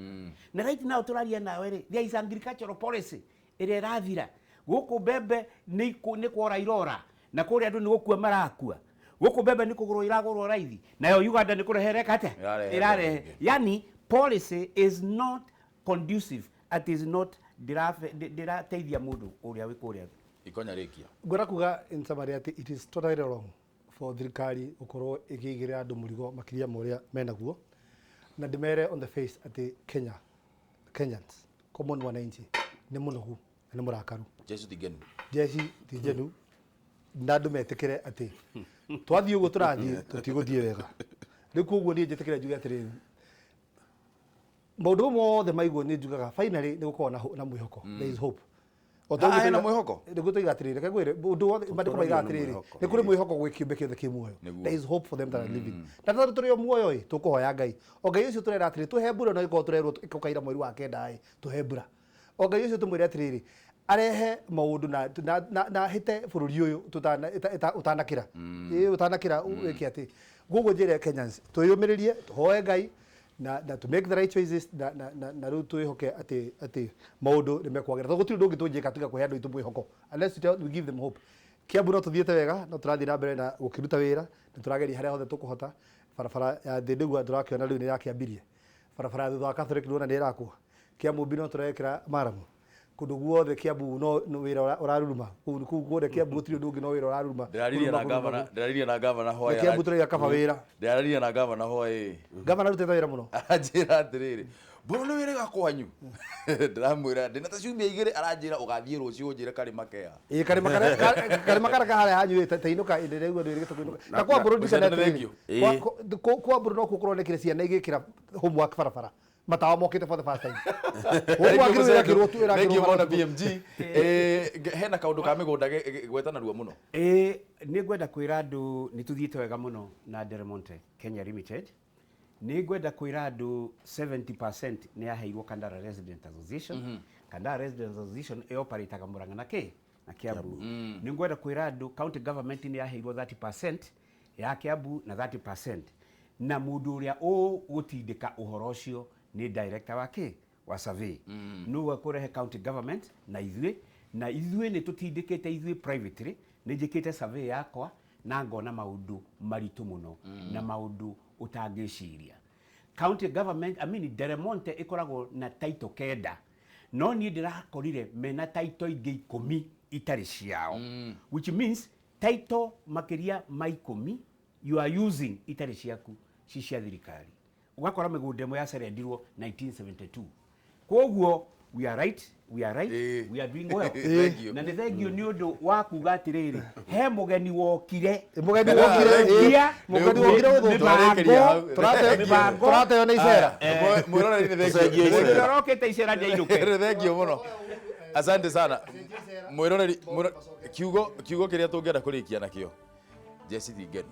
Na right now tũraria nawe rĩ, there is agricultural policy ĩrĩa ĩrathira gũkũ. Mbembe nĩ kwora irora, na kũrĩa andũ nĩ gũkua marakua. Gũkũ mbembe nĩ kũgũrwo iragũrwo raithi, nayo Uganda nĩ kũrehe ĩreka atĩa? Ĩrarehe. Ĩrarehe. Mbembe nyingĩ. Yani policy is not conducive, it is not ndĩrateithia mũndũ ũrĩa wĩ kũrĩa. Ikonya rĩkia. Ngwenda kuga in summary atĩ it is totally wrong for thirikari gũkorwo ĩkĩigĩrĩra andũ mũrigo makĩria ma ũrĩa menaguo, na ndĩmere on the face atĩ Kenyans, common wananchi, nĩ mũnogu na nĩ mũrakaru. Jesu tigenu. Jeshi ti njenu, na andũ metĩkĩre atĩ twathiĩ ũguo tũrathiĩ tũtigũthiĩ wega. Rĩu koguo niĩ njĩtĩkĩre njuge atĩrĩrĩ, maũndũ mothe maiguo nĩ njugaga finally nĩ gũkorwo na mwĩhoko. There is hope. O ta Ah, ũguo hena mwĩhoko? Nĩguo tũiga atĩrĩrĩ, reke ngwĩre ũndũ wothe maandĩko maigaga Tũtũragio nĩ atĩrĩrĩ, mwĩhoko. nĩ kũrĩ mwĩhoko gwĩ kĩũmbe kĩothe kĩ muoyo. There is hope for them that are living. Na tondũ tũrĩ o muoyo ĩ, tũkũhoya Ngai, o Ngai ũcio tũrera atĩrĩ tũhe mbura, no ĩkorwo tũrerwo ĩkũkaira mweri wa kenda ĩ, tũhe mbura. O Ngai ũcio tũmwĩre atĩrĩrĩ, arehe maũndũ na hĩte bũrũri ũyũ ũtanakĩra, ĩ ũtanakĩra wĩke atĩ gũkũ. Njĩre Kenyans twĩyũmĩrĩrie, tũhoe Ngai na to make the right choices, na rĩu twĩhoke atĩ maũndũ nĩ mekwagĩra, tondũ gũtirĩ ũndũ ũngĩ tũngĩka tiga kũhe andũ aitũ mwĩhoko unless we give them hope. Kiambu no tũthiĩte wega, no tũrathiĩ na mbere na gũkĩruta wĩra, nĩ tũrageria harĩa hothe tũkũhota. Barabara ya thĩ nĩguo tũrakĩona rĩu nĩ ĩrakĩambirie, barabara ya thutha wa Catholic nĩwona nĩ ĩrakwo. Kiambu no tũrekĩra maramu kũndũ guothe. Kiambu no wĩra ũraruruma kũu guothe. Kiambu gũtirĩ ũndũ ũngĩ no wĩra ũraruruma. Ndĩraririe na Kũruruma, gavana, kũruruma. ndĩraririe na gavana Na hwaĩ. Kiambu tũraiga kaba wĩra. Ndĩraririe na gavana hwaĩ. Gavana arutĩte wĩra mũno. Aranjĩra atĩrĩrĩ, mbũrũ nĩ wĩrĩga kwanyu? Ndĩramwĩra ndĩna ta ciumia 2. Aranjĩra ũgathiĩ rũciũ ũnjĩre karĩma kea. Ĩ karĩma karĩa kaharĩa hanyu ĩ, ta inũka ndĩraigua ndwĩrĩgĩte kũinũka na kwa mbũrũ Mũcene ndirikane nĩ atĩrĩrĩ, thengiũ. Kwa mbũrũ no kũronekire ciana igĩkĩra homework barabara, matawa mokĩte for the first time. Homework rĩu ĩrakĩrwo tu ĩrakĩrwo Thengiũ bara mona tu. BMG. Hena kaũndũ ka mĩgũnda gweta narua mũno. Ĩ nĩ ngwenda kwĩra andũ nĩ tũthiĩte wega mũno na Del Monte Kenya Limited. Nĩ ngwenda kwĩra andũ 70% nĩ yaheirwo Kandara Resident Association. Kandara Resident Association ĩoperataga Murang'a na kĩ na Kiambu. Nĩ ngwenda kwĩra andũ county government nĩ yaheirwo 30% ya Kiambu na 30%, na mũndũ ũrĩa ũgũtindĩka ũhoro ũcio nĩ director wa kĩ wa survey, nĩwe kũrehe county government na ithuĩ nĩ tũtindĩkĩte ithuĩ privately. Nĩ njĩkĩte survey yakwa na ngona maũndũ maritũ mũno na maũndũ ũtangĩciria. County government, I mean Del Monte ĩkoragwo na title kenda, no niĩ ndĩrakorire mena title ingĩ 10 itarĩ ciao, which means title makĩria ma 10 you are using itarĩ ciaku, ci cia thirikari. Ũgakora mĩgũnda ĩmwe yacerendirwo 1972. Koguo we are right, we are right, we are doing well. Thank you. Na nĩ thengio nĩ ũndũ wa kuga atĩrĩrĩ, he mũgeni wokire. Mũgeni wokire, Kia mũgeni wokire gũthũka. Twarĩkĩria hau. Mĩbango. Tũrateo nĩ icera. Mwĩroreri nĩ Tũcenjie thengio. icera. Ũrĩa ũrokĩte icera nĩainũke. Nĩ thengio mũno, asante sana mwĩroreri. Kiugo kĩrĩa tũngĩenda kũrĩkia nakĩo, Jesse Thingenu.